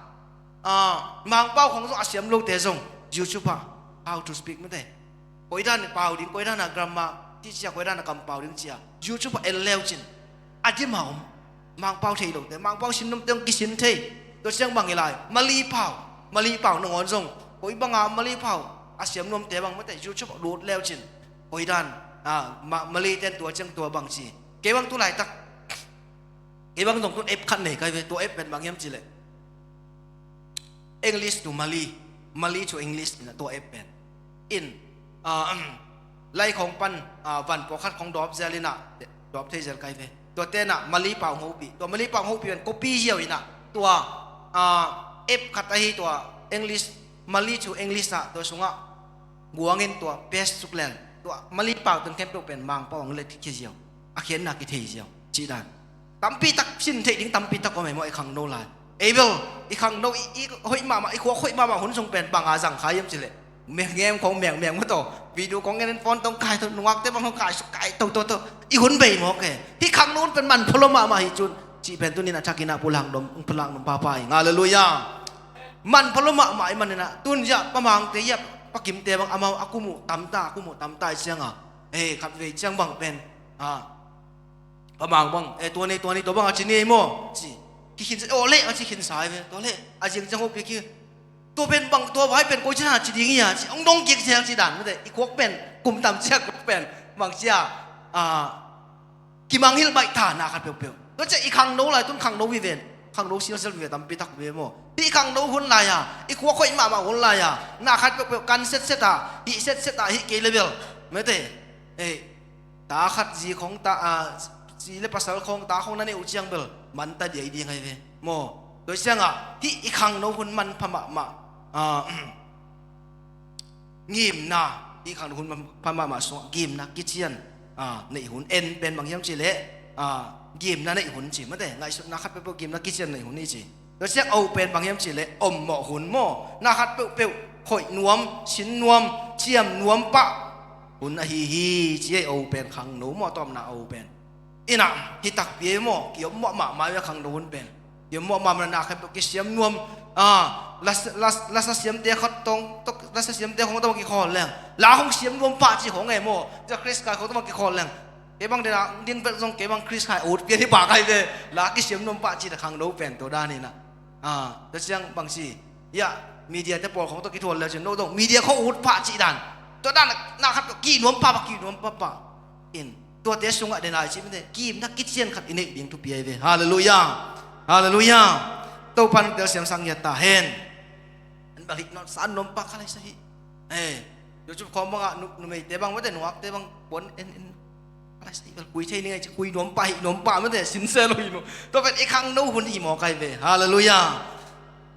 ah, Mangpau khong zong a siam lote zong YouTube ah how to speak mate, koidan pau ding, koidan a grammar cih cia, koidan a kam pau ding cia YouTube ah en leu cin a dim a om. Mangpau thei lote, Mangpau sin nuamte hong kisin thei. Tua ciang bang hi lai, Mali pau, Mali pau nangawn zong koi banga Mali pau a siam nuamte bang mate YouTube ah lut leu cin koidan, ah, Ma-, Mali ten tua ciang tua bang ci. Kei bang tu laitak, kei bang zong tun app khat nei kai ve, tua app pen bang hiam cih leh English to Mali, Mali to English ina tua app pen. In, ah, lai khong pan, ah, van pawlkhat khong dawp zel ina, dawp thei zel kai ve. Tua tena Mali pau hong hopih, tua Mali pau hong hopih pen copy ziau ina, tua, ah, app khat ahi tua English, Mali to English ah tua sungah guangin tua paste suk leng, tua Mali pau tun khempeuh pen Mangpau hong let khia ziau, a khiatna kithei ziau cih dan. Tampi tak sin theih ding tampi tak om ei maw, i khangno lai. Ei bel, i khangno, i, i hoih mahmah, i khuak hoih mahmah hun sung pen banga zang kha hiam cih leh, mengem khong mengmeng maw taw, video khong en en, phone tawh kai tawh, nungakte bang khong kai suk kai to to to, i hun bei mawk e. Hih khangno hun pen manpha lua mahmah hi cun cih pen tuni in a thakin ah pulak nuam, pulak nuam papa ing. Halleluiah. Manpha lua mahmah i manin ah, tun ziah Pa Mangte, ziah Pa Kimte bang amau a kum uh tamta, a kum uh tamta i cianga, eh, khatvei ciang bang pen, ah, Pa Mang bang, eh, tua ni, tua ni, tua bang a ci ni ei maw, ci. Kikhin sa, aw leh, a ci khin sa ei ve, tua leh, a ziang ciang hopih khi. Tua pen bang, tua vai pen koi ci na ci ding hi a, ci, hong dong kik ciang ci dan mate, i khuak pen, kum tam ciang khuak pen, bang cia, ah, kimang hilh baih ta na khat peuhpeuh. Tua ciah i khangno lai tun khangno viven, khangno sialsial vive tampi tak vive maw. Hih khangno hun lai-a, i khuak hoih mahmah hun lai-a, na khat peuhpeuh kan setset a, hih setset a, hih kei level. Mate, eh, ta khat zi khong ta, ah, zi le pasal khong ta khong na neih uh ciang bel, man ta diai ding ai ve. Maw, tua ciangah, hih i khangno hun manpha mahmah, ah, ngimna, i khangno hun pha mahmah sungah ngimna kician, ah, neih hun, en pen bang hiam cih leh, ah, ngimna neih hun ci mate, ngaihsutna khat peuhpeuh ngimna kician neih hun i ci. Tua ciang o pen bang hiam cih leh, ommawh hun maw, na khat peuhpeuh, khoih nuam, sin nuam, ciam nuam pah hun ahi hi, ci ei o pen khangno maw, tawpna o pen. Inah, hi takpi ei maw, ki-ommawh mahmah ei a khangno hun pen. Ki-ommawh mahmah na khat peuh kisiam nuam, ah, las-, las-, lasa siamte khat tawh, lasa siamte khong tawh kikhawl leng. La khong siam nuam pah ci khong ei maw, Khrist kai khong tawh kikhawl leng. Kei bang dena, ding bel zong kei bang Khrist kai ut pian hi pah kai ve. La kisiam nuam pah ci ta khangno pen tua dan inah. Ah, tua ciang bang ci. Ya, media te pawl khong tawh kithual leu cin, no dong, media khong ut pah ci dan. Tua dan, na khat peuh ki nuam pah pah, ki nuam pah pah. In, tuate sungah dena i cih mate, ngimna kician khat i neih ding thupi ai ve. Halleluiah. Halleluiah. Topan telsiam sang ngiat ta hen. An balik non san nom pa khalai sahi. Eh, YouTube khong bangah nu-, numeite bang mate, nuakte bang pon en en. Khalai sahi bel kui thei ni ngai ci, kui nom pa hi nom pa mate, sincere lo hi no. Tua pen i khangno hun hi maw kai ve. Halleluiah.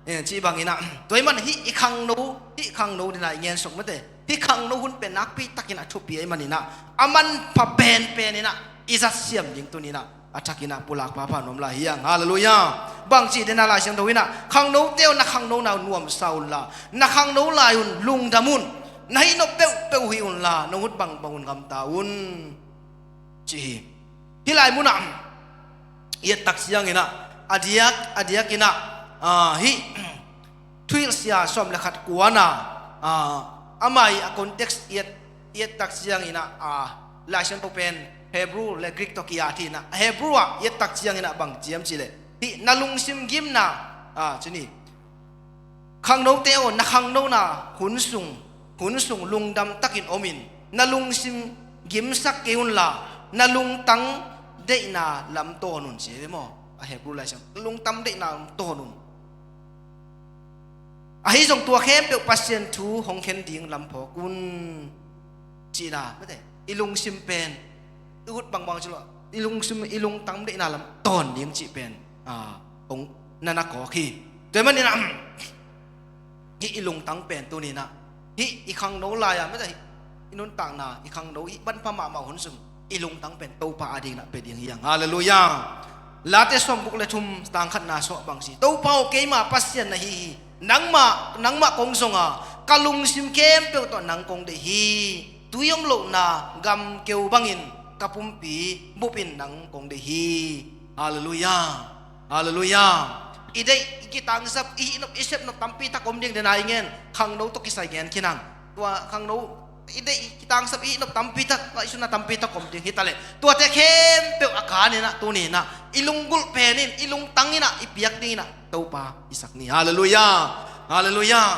Eh, ci bang inah. Tua i man hih i khangno, hih khangno dena i ngen suk mate. Hih khangno hun pen nakpi takin a thupi ei man inah, a manpha penpen inah i zat siam ding tun inah a thakin ah pulak papa nuam lai hi ang. Halleluiah. Bang ci dena Lai Siangtho inah, khangnote aw, na khangno na nuamsa unla, na khangno lai un lungdam un, na hih nop peuhpeuh hi unla, nong ut bangbang un gamta un, ci hi. Hih lai munah i et tak ciang inah, a diak, a diak inah, ah, hih thuhilhsia sawm le khat kuana, ah, amah i a context i et, i et tak ciang inah, ah, Lai Siangtho pen Hebrew le Greek tawh ki-at hi inah, Hebrew ah i et tak ciang inah bang ci hiam cih leh, hih na lungsim ngimna, ah, ci ni. Khangnote aw, na khangnona hun sung, hun sung lungdam takin om in, na lungsim ngimsak kei unla, na lungtang deihna lam tawn un, ci hi ve maw. A Hebrew Lai Siangtho, na lungtang deihna lam tawn un. Ahi zong tua khempeuh Pasian thu hong khen ding lam phawk un, cihna mate. I lungsim pen i ut bangbang ci lo, i lungsim, i lungtang deihna lam tawn ding cih pen, ah, hong na na kawk hi. Tua hi manin ah, hih i lungtang pen tuni inah, hih i khangno lai-a mate, hih i nuntakna, i khangno, hih manpha mahmah hun sung i lungtang pen Topa ading inah pia ding hi ang. Halleluiah. Late sawmguk le thum, tang khatna sungah bang ci, Topa aw, keima Pasian na hi hi. Nangmah, nangmah kong zong a, ka lungsim khempeuh tawh nang kong deih hi. Tui om lohna gamkeu bangin ka pumpi bupin nang kong deih hi. Halleluiah. Halleluiah. I deih, i kitangsap, i hih nop, i sep nop tampi tak om ding, dena i ngen khangno tawh kisai ngen khin hang. Tua khangno, i deih, i kitangsap, i hih nop tampi tak, ngaihsutna tampi tak om ding hi taleh, tuate khempeuh a kan in ah, tuni in ah i lunggulh pen in, i lungtang in ah i piak ding in ah Topa hisak ni. Halleluiah. Halleluiah.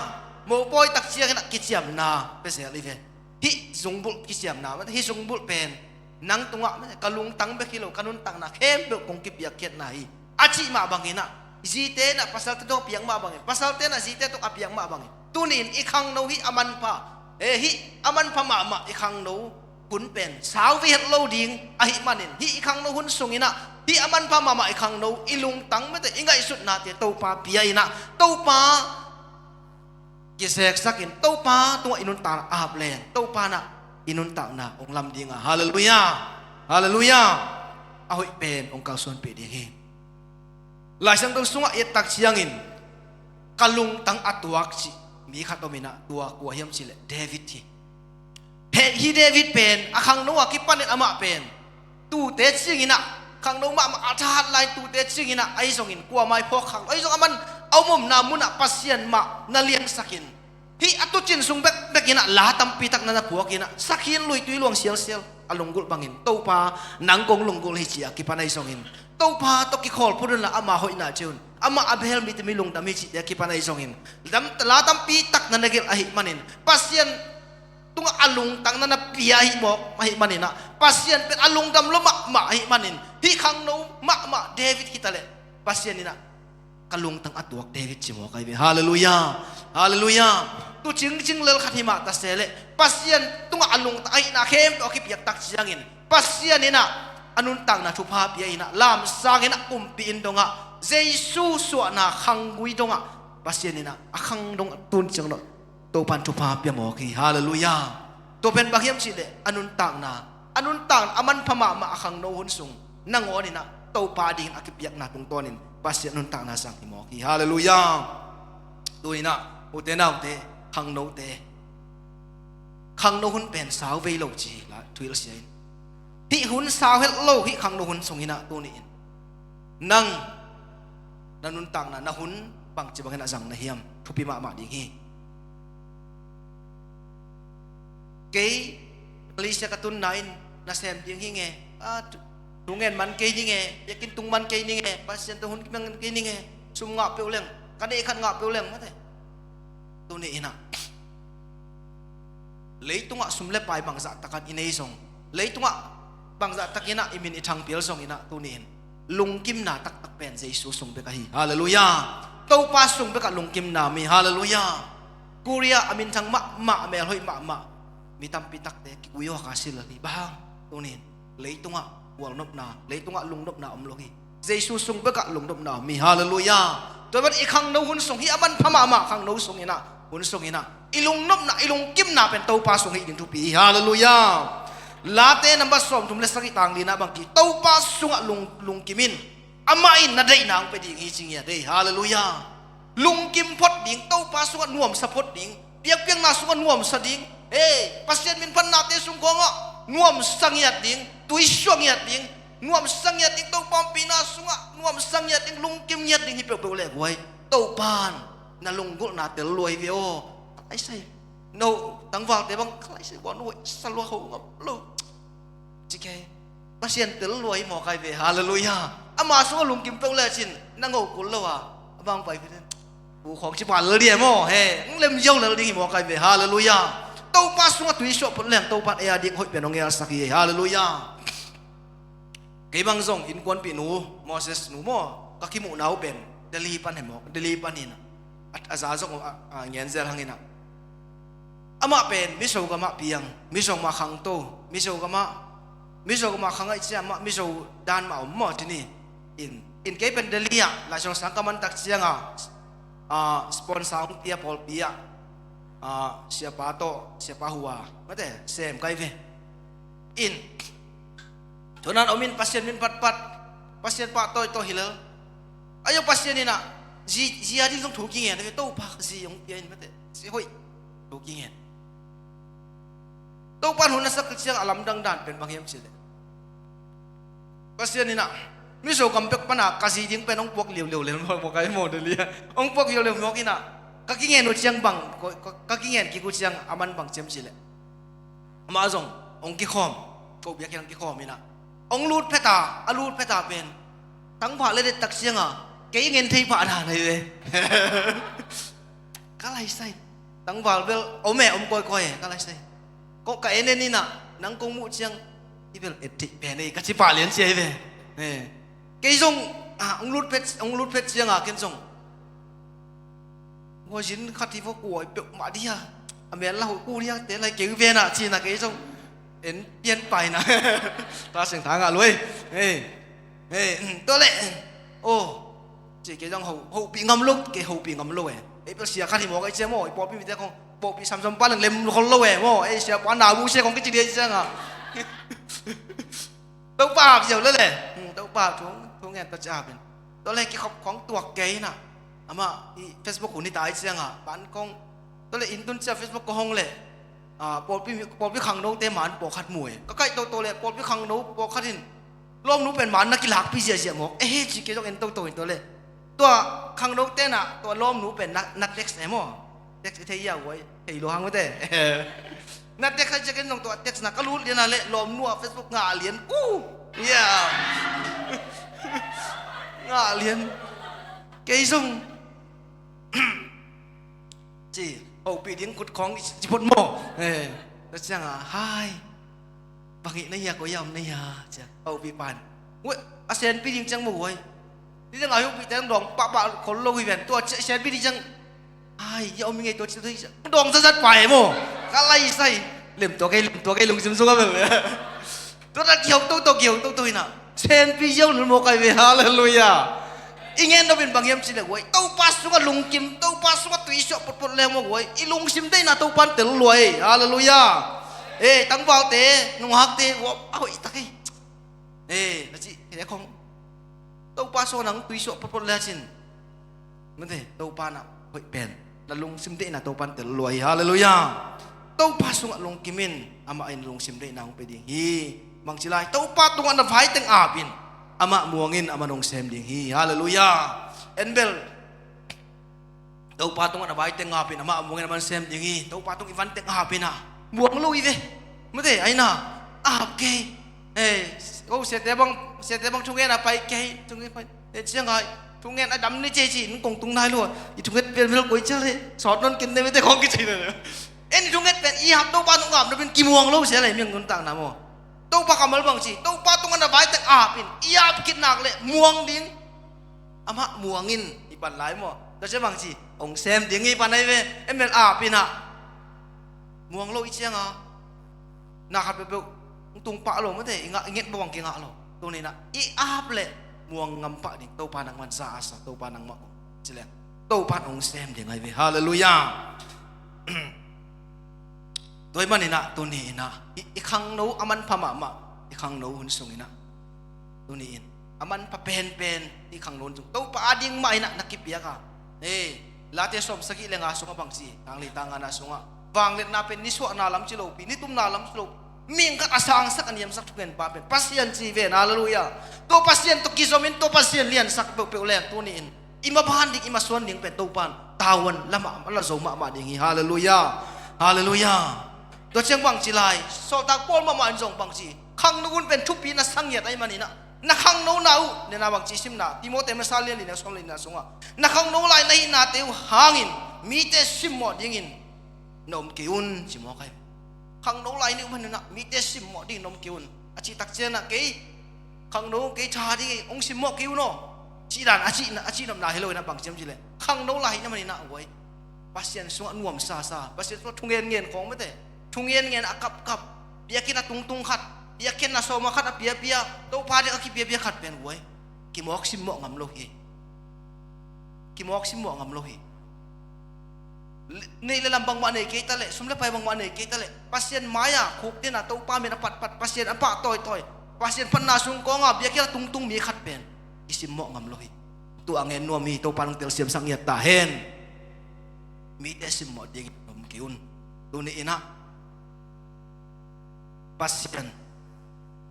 Mopawi tak ciangin ah kiciamna pia zel hi ve. Hih zungbulh kiciamna, hih zungbulh pen nang tungah, ka lungtang bek hi lo, ka nuntakna khempeuh kong kipiakkhiatna hi, a cih mah bangin ah, zite in ah pasalte tawh a piak mah bangin, pasalte in ah zite tawh a piak mah bangin, tuni in i khangno hih a manpha, eh, hih a manpha mahmah i khangno hun pen sau ve het lo ding ahih manin, hih i khangno hun sungin ah hih a manpha mahmah i khangno, i lungtang, mete, i ngaihsutnate Topa pia in ah, Topa kiseksakin, Topa tungah i nuntakna a hap leng, Topa in ah i nuntakna hong lam ding a. Halleluiah. Halleluiah. A hoih pen hong kalsuanpih ding hi. Laisiangtho sungah i et tak ciangin, ka lungtang a tuak cih mi khat om in ah, tua kua hiam cih leh David hi. Hih David pen a khangno a kipanin amah pen tute cingin ah, khangno mahmah a thahat lai tute cingin ah, ahi zongin kuamah i phawk khak lo, ahi zong aman a om omna munah Pasian mah na liansakin, hih a tuucin sung bekbek in ah la tampi tak na na phuak in ah, sakhi in luitui luang sialsial, a lunggulh bangin, Topa, nang kong lunggulh hi, ci-a kipan ahi zongin, Topa tawh kikhawl phot un la, ama hoihna ci un, amah a bel mite mi lungdam hi, cihte a kipan ahi zongin, la tampi tak na na gelh ahih manin, Pasian tungah a lungtang na na pia ahih mawk ahih manin ah, Pasian pen a lungdam lo mahmah ahih manin, hih khangno mahmah David hi taleh, Pasian in ah ka lungtang a tuak David ci mawk ahi ve. Halleluiah. Halleluiah. Tu cingcing lel khat hi mah ta se leh, Pasian tungah a lungtang, a hihna khempeuh a kipiak tak ciangin, Pasian in ah a nuntakna thupha pia in ah, lamsang in ah, kumpi in dongah, Jesu suahna khanggui dongah, Pasian in ah a khang dongah tun ciang dongah Topan thupha pia mawk hi. Halleluiah. Tua pen bang hiam cih leh, a nuntakna, a nuntakna a manpha mahmah a khangno hun sung, nangawn in ah Topa dingin a kipiakna tungtawnin Pasian nuntakna zang hi mawk hi. Halleluiah. Tu in ah, ute naute, khangnote, khangno hun pen sau vei lo ci hi la, thuhilh sia in. Hih hun sau het lo, hih khangno hun sungin ah tuni in nang na nuntakna, na hun bangci bangin a zang na hiam? Thupi mahmah ding hi. Kei Malaysia ka tunna in nasem ding hi nge, a, thu, thu ngen man kei ni nge, biakinn tung man kei ni nge, Pasian tawh hun kiman kei ni nge, sum ngah peuh leng, ka neih khat ngah peuh leng, mate. Tuni in ah, leitungah sum le pai bangzah takin i nei zong, leitungah bangzah takin ah i min i thangpial zongin ah, tuni in lungkimna taktak pen Jesu sung bek ahi. Halleluiah. Topa sung bekah lungkimna mi. Halleluiah. Korea a minthang mahmah, a melhoih mahmah, mi tampi takte kiguihawk a si lel hi. Bang hang? Tuni in leitungah gualnopna, leitungah lungnopna om lo hi. Jesu sung bekah lungnopna om hi. Halleluiah. Tua ban i khangno hun sung, hih a manpha mahmah khangno sungin ah, hun sungin ah, i lungnopna, i lungkimna pen Topa sung hi ding thupi hi. Halleluiah. Late number sawmthum le sagih, tang lina bang ci, Topa sungah lung, lungkim in, amah in na deihna hong pia ding hi, ci ngiat ei. Halleluiah. Lungkim phot ding, Topa sungah nuamsa phot ding, biakpiakna sungah nuamsa ding. Hei, Pasian minphatnate sung khawngah nuamsa ngiat ding, tuisuak ngiat ding, nuamsa ngiat ding, Topa ompihna sungah nuamsa ngiat ding, lungkim ngiat ding hi peuhpeuh leh guai, Topan na lunggulhna tel lua hi ve aw. Ka laisai, no tangvalte bang ka laisai guan, no sa lua ho ngam lo. Ci kei. Pasian tel lua hi mawk ahi ve. Halleluiah. Ama sungah lungkim peuh lecin na ngo kul lo a, a bang pai phi den. Pu khawng ci pah lel ding e maw, he, hong lem ziau lel ding hi mawk ahi ve. Halleluiah. Topa sungah tuisuak phot leng, Topa in ei a ding hoih pen hong ngelsak hi. Halleluiah. Kei bang zong innkuanpih nu, Moses nu maw, ka kimuhna uh pen Delhi pan hi mawk, Delhi pan hi na. A, a za zong a, a ngen zel hangin ah. Amah pen Mizo gamah piang, Mizo mah khangto, Mizo gamah, Mizo gamah khangaih ciang mah, Mizo dan mah om maw, tuni in, in kei pen Delhi ah Laisiangtho sang ka man tak ciang a, a, sponsor hong pia pawlpi ah, a, siapa tawh, siapa hua, mate, sem kai ve. In, thunan om in Pasian min phatphat, Pasian pahtawi tawh hi lel. Ayo Pasian in ah, zi, zi a ding zong thu kingen, Topa zi hong pia in, mate, zi hoih, thu kingen. Topa in hun a sak ciang a lamdang dan pen bang hiam cih leh, Pasian in ah, Mizo gam pek pana ka zi ding pen hong puak liuliu lel mawk, mawk ai maw, Delhi ah. Hong puak liuliu mawk inah, ka kingen uh ciang bang, ka, ka, ka kingen kik uh ciang a man bang ciam cih leh, amah zong hong kikhawm, ko biakinn hong kikhawm inah, hong lut phet a, a lut phet a pen tangval le det tak cianga kei ngen thei pah dan ahi ve. Ka laisai. Tangval bel om e, om kawikawi e, ka laisai. Ko ka en en inah, nang kong muh ciang i bel et theih pen ei ka ci pah lian cia hi ve. Eh. Kei zong ah, hong lut phet, hong lut phet cianga ken zong, hua zin khat hi vua, kuai peuhmah dia, a mel la hoih ku dia te lai kei venah cina kei zong en pian paina. Ta seng tha ngah luai. Hei, hei, tua leh, oh, ci kei zong ho, hopih ngam lo, kei hopih ngam lo e. Ei bel sia khat hi maw, kei cia maw, i pawlpi mite khong pawlpi samsam pa leng lem khol lo e maw, ei sia pa na bu sia khong kici dia cia nga. Topa hap ziau lele. Hmm, Topa hap thu, thu ngen ta cia hapin. Tua leh kikhop khong tuak kei na. Amah i Facebook hun hi ta i cia nga. Ban khong. Tua leh in tun cia Facebook ko hong leh, ah, pawlpi, pawlpi khangno te man pawlkhat mu e. Ka kaih toto leh pawlpi khangno pawlkhat in lawmnu pen man na kilakpi ziazia mawk. Eh, ci kei zong en toto in tua leh. Tua khangno te na, tua lawmnu pen na, na text e maw. Text i thei ia uai. Thei lo hang mate. Na text a ciakin zong tua text na ka lut lian a leh lawmnu a Facebook ngah lian. Uh! Yeah. Ngah lian. Kei zong. Ci, hopih ding kut khawng i ci phot maw. Eh, tua cianga, hai. Bang hih na hia, koi a om na hia, ciang. Hopih pan. Uai, a senpi ding ciang maw uai. Ni ciang a hopih te dong pahpah khol lo hi ven. Tua senpi ding ciang. Ai, ya om i ngei tua ci tua ci. Dong zazat pai maw. Ka laisai. Lem tua kei, lem tua kei, lungsim sung a bel. Tua ta kihau toto, kihau toto hina. Senpi ziau nul maw kai ve, halleluia. I ngen nopin bang hiam ci leh uai. Topa sungah lungkim, Topa sungah tuisuah potpot leng maw uai. I lungsim deihna Topan tel luai. Halleluia. Eh, tangvalte, nunghakte, uap, a hoih tak ei. Eh, na ci, he khong. Topa sungah nang tuisuah potpot lecin. Mate, Topa na hoih pen. Na lungsim deihna Topan tel luai. Halleluia. Topa sungah lungkim in, amah in lungsim deihna hong pe ding hi. Bangci lai, Topa tungah na vai teng apin, amah muangin, amah nong sem ding hi. Halleluia. En bel. Topa tungah na vai teng apin, amah muangin, amah sem ding hi. Topa tung i van teng apin a muang lo hi ve. Mate, aina. Ap kei. Eh, ko siate bang, siate bang thungen a pai kei, thungen pai. Eh, ciang ai, thungen a dam ni cei ci, nung kong tung nai lua. I thunget pian bel koi cial he. Sawt non kin ne mate khong kici na. En i thunget pen i hap Topa nung ngam na pen kimuang lo sia lai miang nuntak na maw. Topa kammal bang ci, Topa tungah na vai teng apin, i ap kit nak leh muang ding. Amah muangin i pan lai maw. Tua cia bang ci, hong sem ding i pan ai ve, M L A pinah. Muang lo i cianga. Na khat peuhpeuh, hong tung pah lo mate, i ngah, i nget bawang kingah lo. Tuninah, i ap leh, muang ngam pah ding, Topa nangman sa a sa, Topa nangmah kong. Ci leng, Topa hong sem ding ai ve, halleluia. Tua i maninah, tuni inah, i, i khangno a manpha mahmah, i khangno hun sunginah. Tuni in, a manpha penpen, i khangno hun sung. Topa a ding mah inah, na kipiak a. Ei, Late sawm sagih le nga sungah bang ci, tang li tang ngana sungah. Vangliatna pen, nisuahna lam ci lopi, nitumna lam ci lopi. Mihing khat a sangsak, a niamsak thungen pa pen. Pasian ci ven, halleluia. Tua Pasian tawh kizomin, tua Pasian liansak peuhpeuh leng, tuni in. I maban ding, i masuan ding pen Topan tavuan la mah, la zo mahmah ding hi. Halleluia. Halleluia. Tua ciang bang ci lai, sawltak Paul mahmah in zong bang ci. Khangno hun pen thupi na sangiat ai maninah. Na khangno na uh, nena bang ci simna. Timote masa lian lina sawm lina sungah. Na khangno lai na hihnate uh hangin, mite simmawh dingin. Na om kei un, ci mawk ai. Khangno lai ni um hanunah, mite simmawh dingin na om kei un. A cih tak cianah kei, khangno kei tha ding, hong simmawh kei un aw. Cih dan, a cih, a cihnopna hi lo inah bang ciam cih leh. Khangno lai hi na maninah uai. Pasian sungah nuamsasa, Pasian sungah thungen ngen khawng mate. Thungen ngen a kapkap, biakinn a tungtung khat, biakinn a sawma khat a piapia, Topa ding a kipiapia khat pen uai. Kimawk simmawh ngam lo hi. Kimawk simmawh ngam lo hi. Neih le lam bangmah nei kei ta leh, sum le pai bangmah nei kei ta leh, Pasian mai-ah khukdin a Topa min a patpat, Pasian a pah tawitawi, Pasian phatna sung kawnga biakinn a tungtung mi khat pen kisimmawh ngam lo hi. Tua a ngen nuam hi, Topa nong telsiamsak ngiat ta hen. Mite simmawh dingin om kei un. Tuni inah Pasian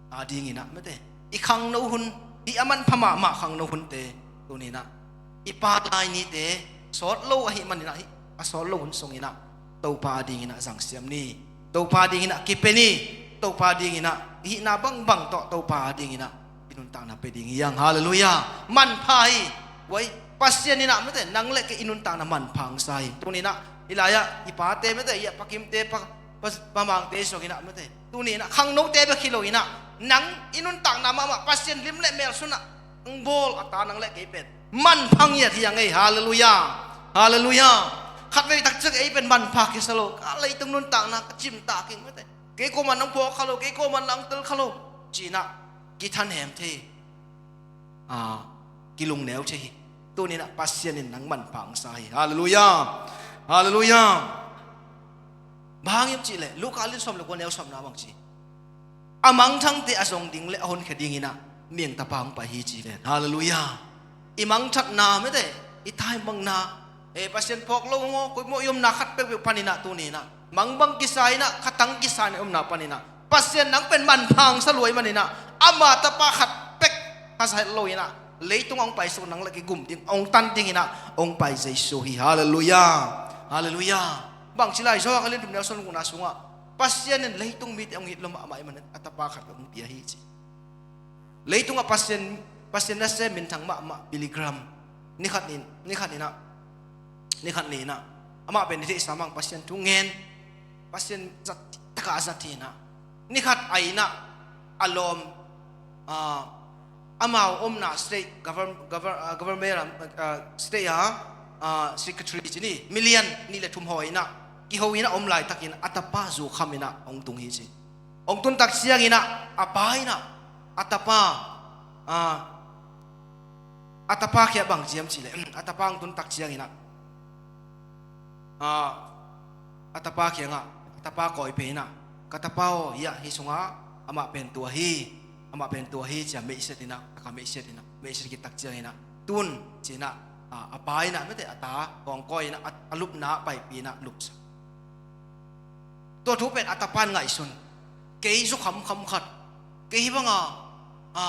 a dinginah mate, i khangno hun Hih a manpha mahmah khangno hunte tuni-in ah i pa lai nite sawt lo ahih manin ah, hih a sawt lo hun sungin ah Topa adingin ah zangsiam ni. Topa adingin ah kipia ni. Topa adingin ah i hihna bangbang tawh Topa adingin ah i nuntakna pia ding hi hang. Halleluiah. Manpha hi. Uai, Pasian in ah mate, nang le kei i nuntakna manpha hong sa hi. Tuni-in ah i lai-ah i pate mate, i a Pa Kimte, Pa, Pa, Pa Mangte sungin ah mate, tuni-in ah khangnote bek hi lo-in ah, nang i nuntakna mahmah Pasian lim le mel sungah hong bawl a ta nang le kei pen manpha ngiat hi hang ei. Halleluiah. Halleluiah. Khatvei takciang ei pen manpha kisa lo, ka leitung nuntakna ka cimtak keng mate, kei kuaman hong phawk kha lo, kei kuaman hong tel kha lo ci-in ah kithanem thei hi. Aa, kilungneu thei hi. Tuni-in ah Pasian in nang manpha hong sa hi. Halleluiah. Halleluiah. Bang hang hiam cih leh Luka a lian sawm le kua, a neu sawmna bang ci, a mangthangte a zong ding le a honkhia dingin ah Mi Hong Tapa hong pai hi ci ven. Halleluiah. I mangthatna mate, i taimangna, e, Pasian phawk lo maw, koi maw i omna khat peuhpeuh panin ah tuni-in ah mangbang kisa-in ah, khatang kisa-in ah i omna panin ah Pasian nang pen manpha hong sa lua ahih manin ah, ama tapa khat pek kha sa het lo-in ah leitungah hong paisuk, nang le kei gum ding, hong tan dingin ah hong pai Jesu hi. Halleluiah. Halleluiah. Bangci lai, Johan a lian thum, a neu sawm le gukna sungah Pasian in leitung mite hong it lua mahmah ahih manin a tapa khat hong pia hi ci. Leitungah Pasian, Pasian nasem minthang mahmah Billy Graham, nikhat ni-in, nikhat ni-in ah, nikhat ni-in ah, amah pen i theihsa mah bang Pasian thu ngen, Pasian zat, takah a zat hi-in ah, nikhat a inn ah a lawm, ah, amau omna state govern-, govern-, ah, government, ah, state a, ah, secretary ci ni, million nih le thum hawi-in ah, kiho-in ah om laitakin a tapa zu khamin ah hong tung hi ci. Hong tun tak ciangin ah, a pa in ah, a tapa, ah, a tapa kiangah bang ci hiam cih leh, a tapa hong tun tak ciangin ah, ah, a tapa kiangah, a tapa kawikawi in ah, "Ka tapa aw, hiah hih sungah amah pen tua hi, amah pen tua hi," ci-a meihsiat in ah, taka meihsiat in ah, meihsiat khit tak ciangin ah, "Tun," ci-in ah, ah, a pa in ah mate, a ta kawikawi in ah, a, a lupna ah paipih in ah lupsak. Tua thu pen a tapa in ngaihsun. Kei zu khamkham khat, kei hih banga, a,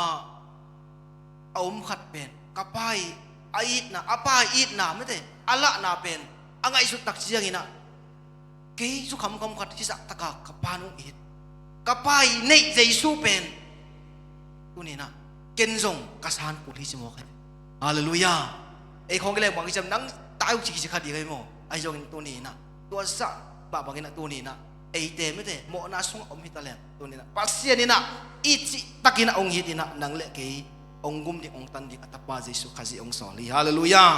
a om khat pen ka pa ii a itna, a pa ii itna mate, a lahna pen a ngaihsut tak ciangin ah, kei zu khamkham khat hih zah taka ka pa in hong it, ka pa ii neih Jesu pen tuni-in ah ken zong ka san kul hi ci mawk hi. Halleluiah. Ei khawng kileng bang i ciam, nang tai uh ci kici kha ding hi maw? Ahi zongin tuni-in ah, tua zah mah bangin ah tuni-in ah, eite mate mawhna sungah om hi ta leng, tuni-in ah Pasian in ah i cih takin ah hong it in ah, nang le kei hong gum ding, hong tan ding a tapa Jesu Khazih hong sawl hi. Halleluiah.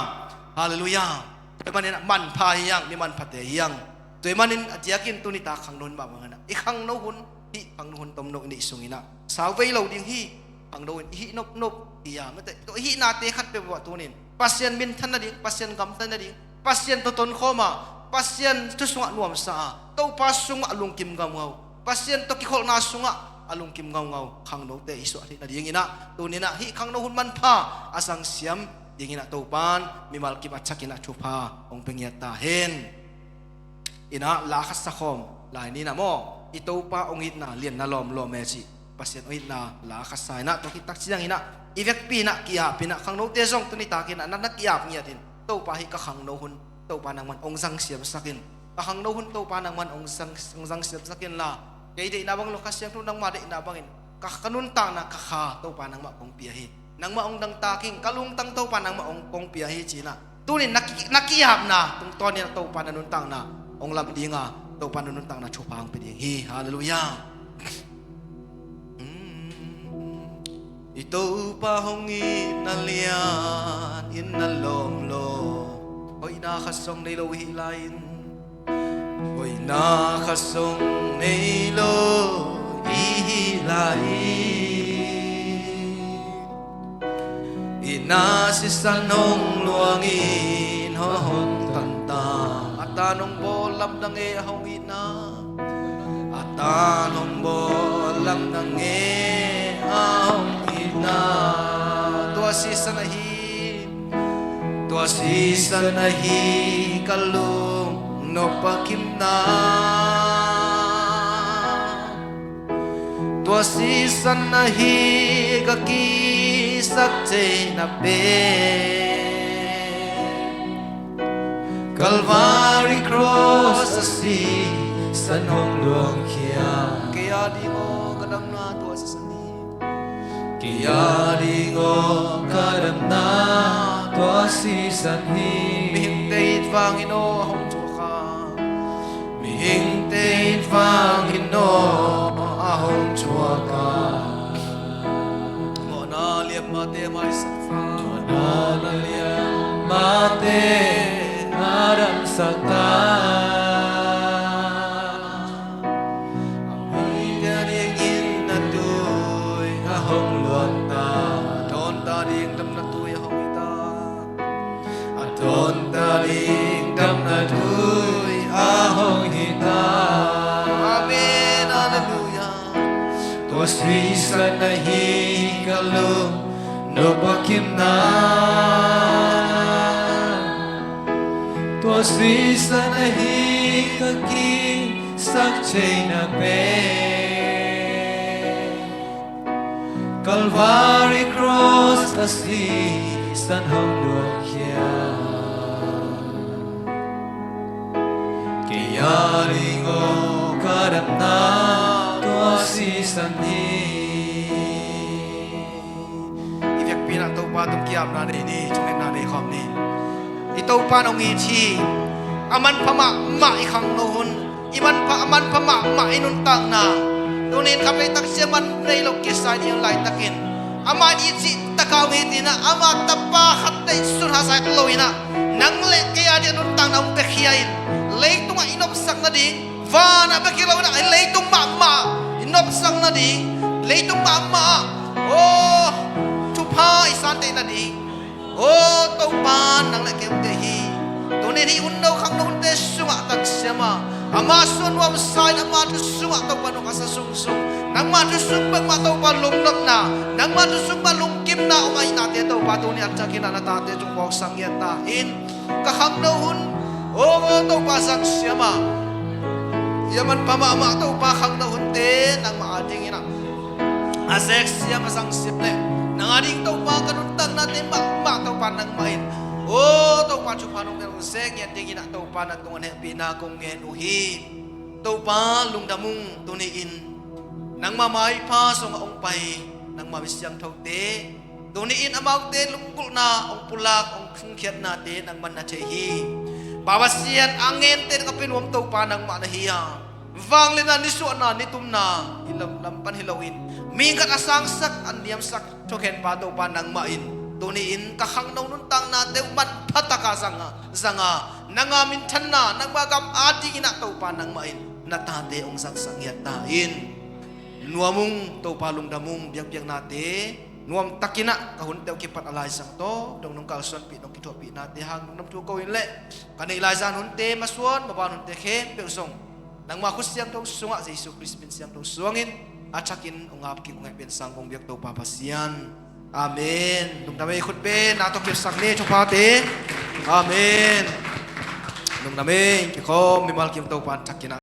Halleluiah. Tua ahih manin ah manpha hi hang, mi manphate hi hang. Tua ahih manin a diakin tuni tak khangno hun mah bangin ah, i khangno hun, hih khangno hun tomno i neih sungin ah sau vei lo ding hi. Khangno hun i hih nopnop hi a, mate, tua i hihnate khat peuhpeuh ah tuni-in Pasian minthan nading, Pasian gamta nading, Pasian tawh tonkhawm a, Pasian thu sungah nuamsa a, Topa sungah a lungkim ngaungau, Pasian tawh kikholhna sungah a lungkim ngaungau khangnote i suah theih nadingin ah, tuni-in ah hih khangno hun manpha a zangsiam dingin ah Topa'n mimal kim a thakin ah thupha hong pia ngiat ta hen. In ah la khat sa khawm lai ni in ah maw, i Topa hong itna lianna lawmlawm e cih Pasian hong itna la khat sa in ah, tua khit tak ciangin ah i vekpi in ah ki-ap in ah, khangnote zong tuni takin ah na, na ki-ap ngiat in, "Topa, hih ka khangno hun Topa nangman hong zangsiamsak in, ka khangno hun Topa nangman hong zang, hong zangsiamsak inla, kei deihna bang lo, Kha Siangtho nangma deihna bangin ka, ka nuntakna, ka kha Topa nangmah kong pia hi. Nangmah hong dangtak ing, ka lungtang Topa nangmah hong, kong pia hi," ci-in ah tuni-in na ki, na ki-apna tungtawnin ah Topa na nuntakna hong lam ding a, Topa na nuntakna thupha hong pia ding hi. Halleluiah. I Topa hong itna lian, itna lawmlawm, hoihna khat zong nei lo i hih lai-in, hoihna khat zong nei lo i hih lai-in, itna sisan hong luangin hong hon tan ta. A tan hong bawl lamdang e a hong itna, a tan hong bawl lamdang e a hong itna. Tua sisan ahi, tua sisan ahi ka lungnop a kimna. Tua sisan ahi ka ki sak thei na pen, Calvary cross a sisan hong luangkhia. Kei a ding aw ka damna tua sisan hi. Kei a ding aw ka damna tua sisan hi. Mihingte it vangin aw a hong thuak a. Mihingte it vangin aw a hong thuak a. Mawhna liammate a maisak ta. Mawhna liammate a damsak ta. A mite a dingin na tui a hong luang ta. Dawnta ding damna tui a hong hi ta. A dawnta ding damna tui a hong hi ta. Amen. Halleluiah. Tua sisan ahi ka lungnuam a kimna. Tua sisan ahi ka kihsak theihna pen, Calvary cross a sisan hong luangkhia. Kei a ding aw ka damna tua sisan hi. I vekpi-in ah Topa tung ki-apna nei ni, thungetna nei khawm ni. I Topa in hong it hi. A manpha mahmah i khangno hun, i manpha, a manpha mahmah i nuntakna. Tuni-in khatvei takciang man nei lo kisa i hih laitakin, amah in i cih takah hong it in ah, ama tapa khat deihsun hahsa het lo-in ah, nang le kei a ding a nuntakna hong piakhia in, leitungah i nopsak nading, vanah bek hi lo-in ah, leitung mahmah i nopsak nading, leitung mahmah ah, aw, thupha i santheih nading. Aw Topa, nang le kei hong deih hi. Tuni-in hih hun no khangno hunte sungah tangsiam a, ama suan nuamsa in ama thu sungah Topa nong a sa sungsung, nangma thu sung bek mah Topa lungnopna, nangma thu sung mah lungkimna om ahihnate Topa tuni a thakin ah na tate tung phawksak ngiat ta in. Ka khangno hun, aw Topa, zangsiam a, i a manpha mahmah Topa khangno hunte nangmah a dingin ah a zeksiam a zangsip le nang a ding Topa ka nuntaknate mahmah Topa nangmah in, aw Topa, thupha nong piak nong zek ngiat dingin ah Topa na tungah hehpihna kong ngen uh hi. Topa lungdam ung, tuni-in nangma maipha zong a hong pai nangma mi siangthote, tuni-in amaute lunggulhna hong pulak, hong thungkhiatnate nangman na thei hi. Pa Pasian, a ngente ding a pia nuam Topa nangmah na hi a, vangliatna, nisuahna, nitumna i lam, lam pan hi lo-in, mihing khat a sangsak, a niamsak thukhenpa Topa nangmah in, tuni-in ka khangno nuntaknate uh manpha taka zang a, zang a, nanga minthanna, nangma gam a dingin ah Topa nangmah in na tate hong zangsak ngiat ta in. Nuam ung Topa, lungdam ung, biakpiaknate nuamtakin ah ka hunte uh kipat a laizang tawh dong nong kalsuanpih, nong kithuahpihnate hang lungdam thu ko in le ka neih laizang hunte, masuan maban hunte khempeuh zong nangma khut siangtho sungah Jesu Khrist min siangtho suangin a thakin hong ap kik, hong hehpihsak kong biak Topa Pasian. Amen. Lungdam ei, khut beng na tawh kipsak ni thuphate. Amen. Lungdam ei, kikhawm, mimal kim Topa in thakin ah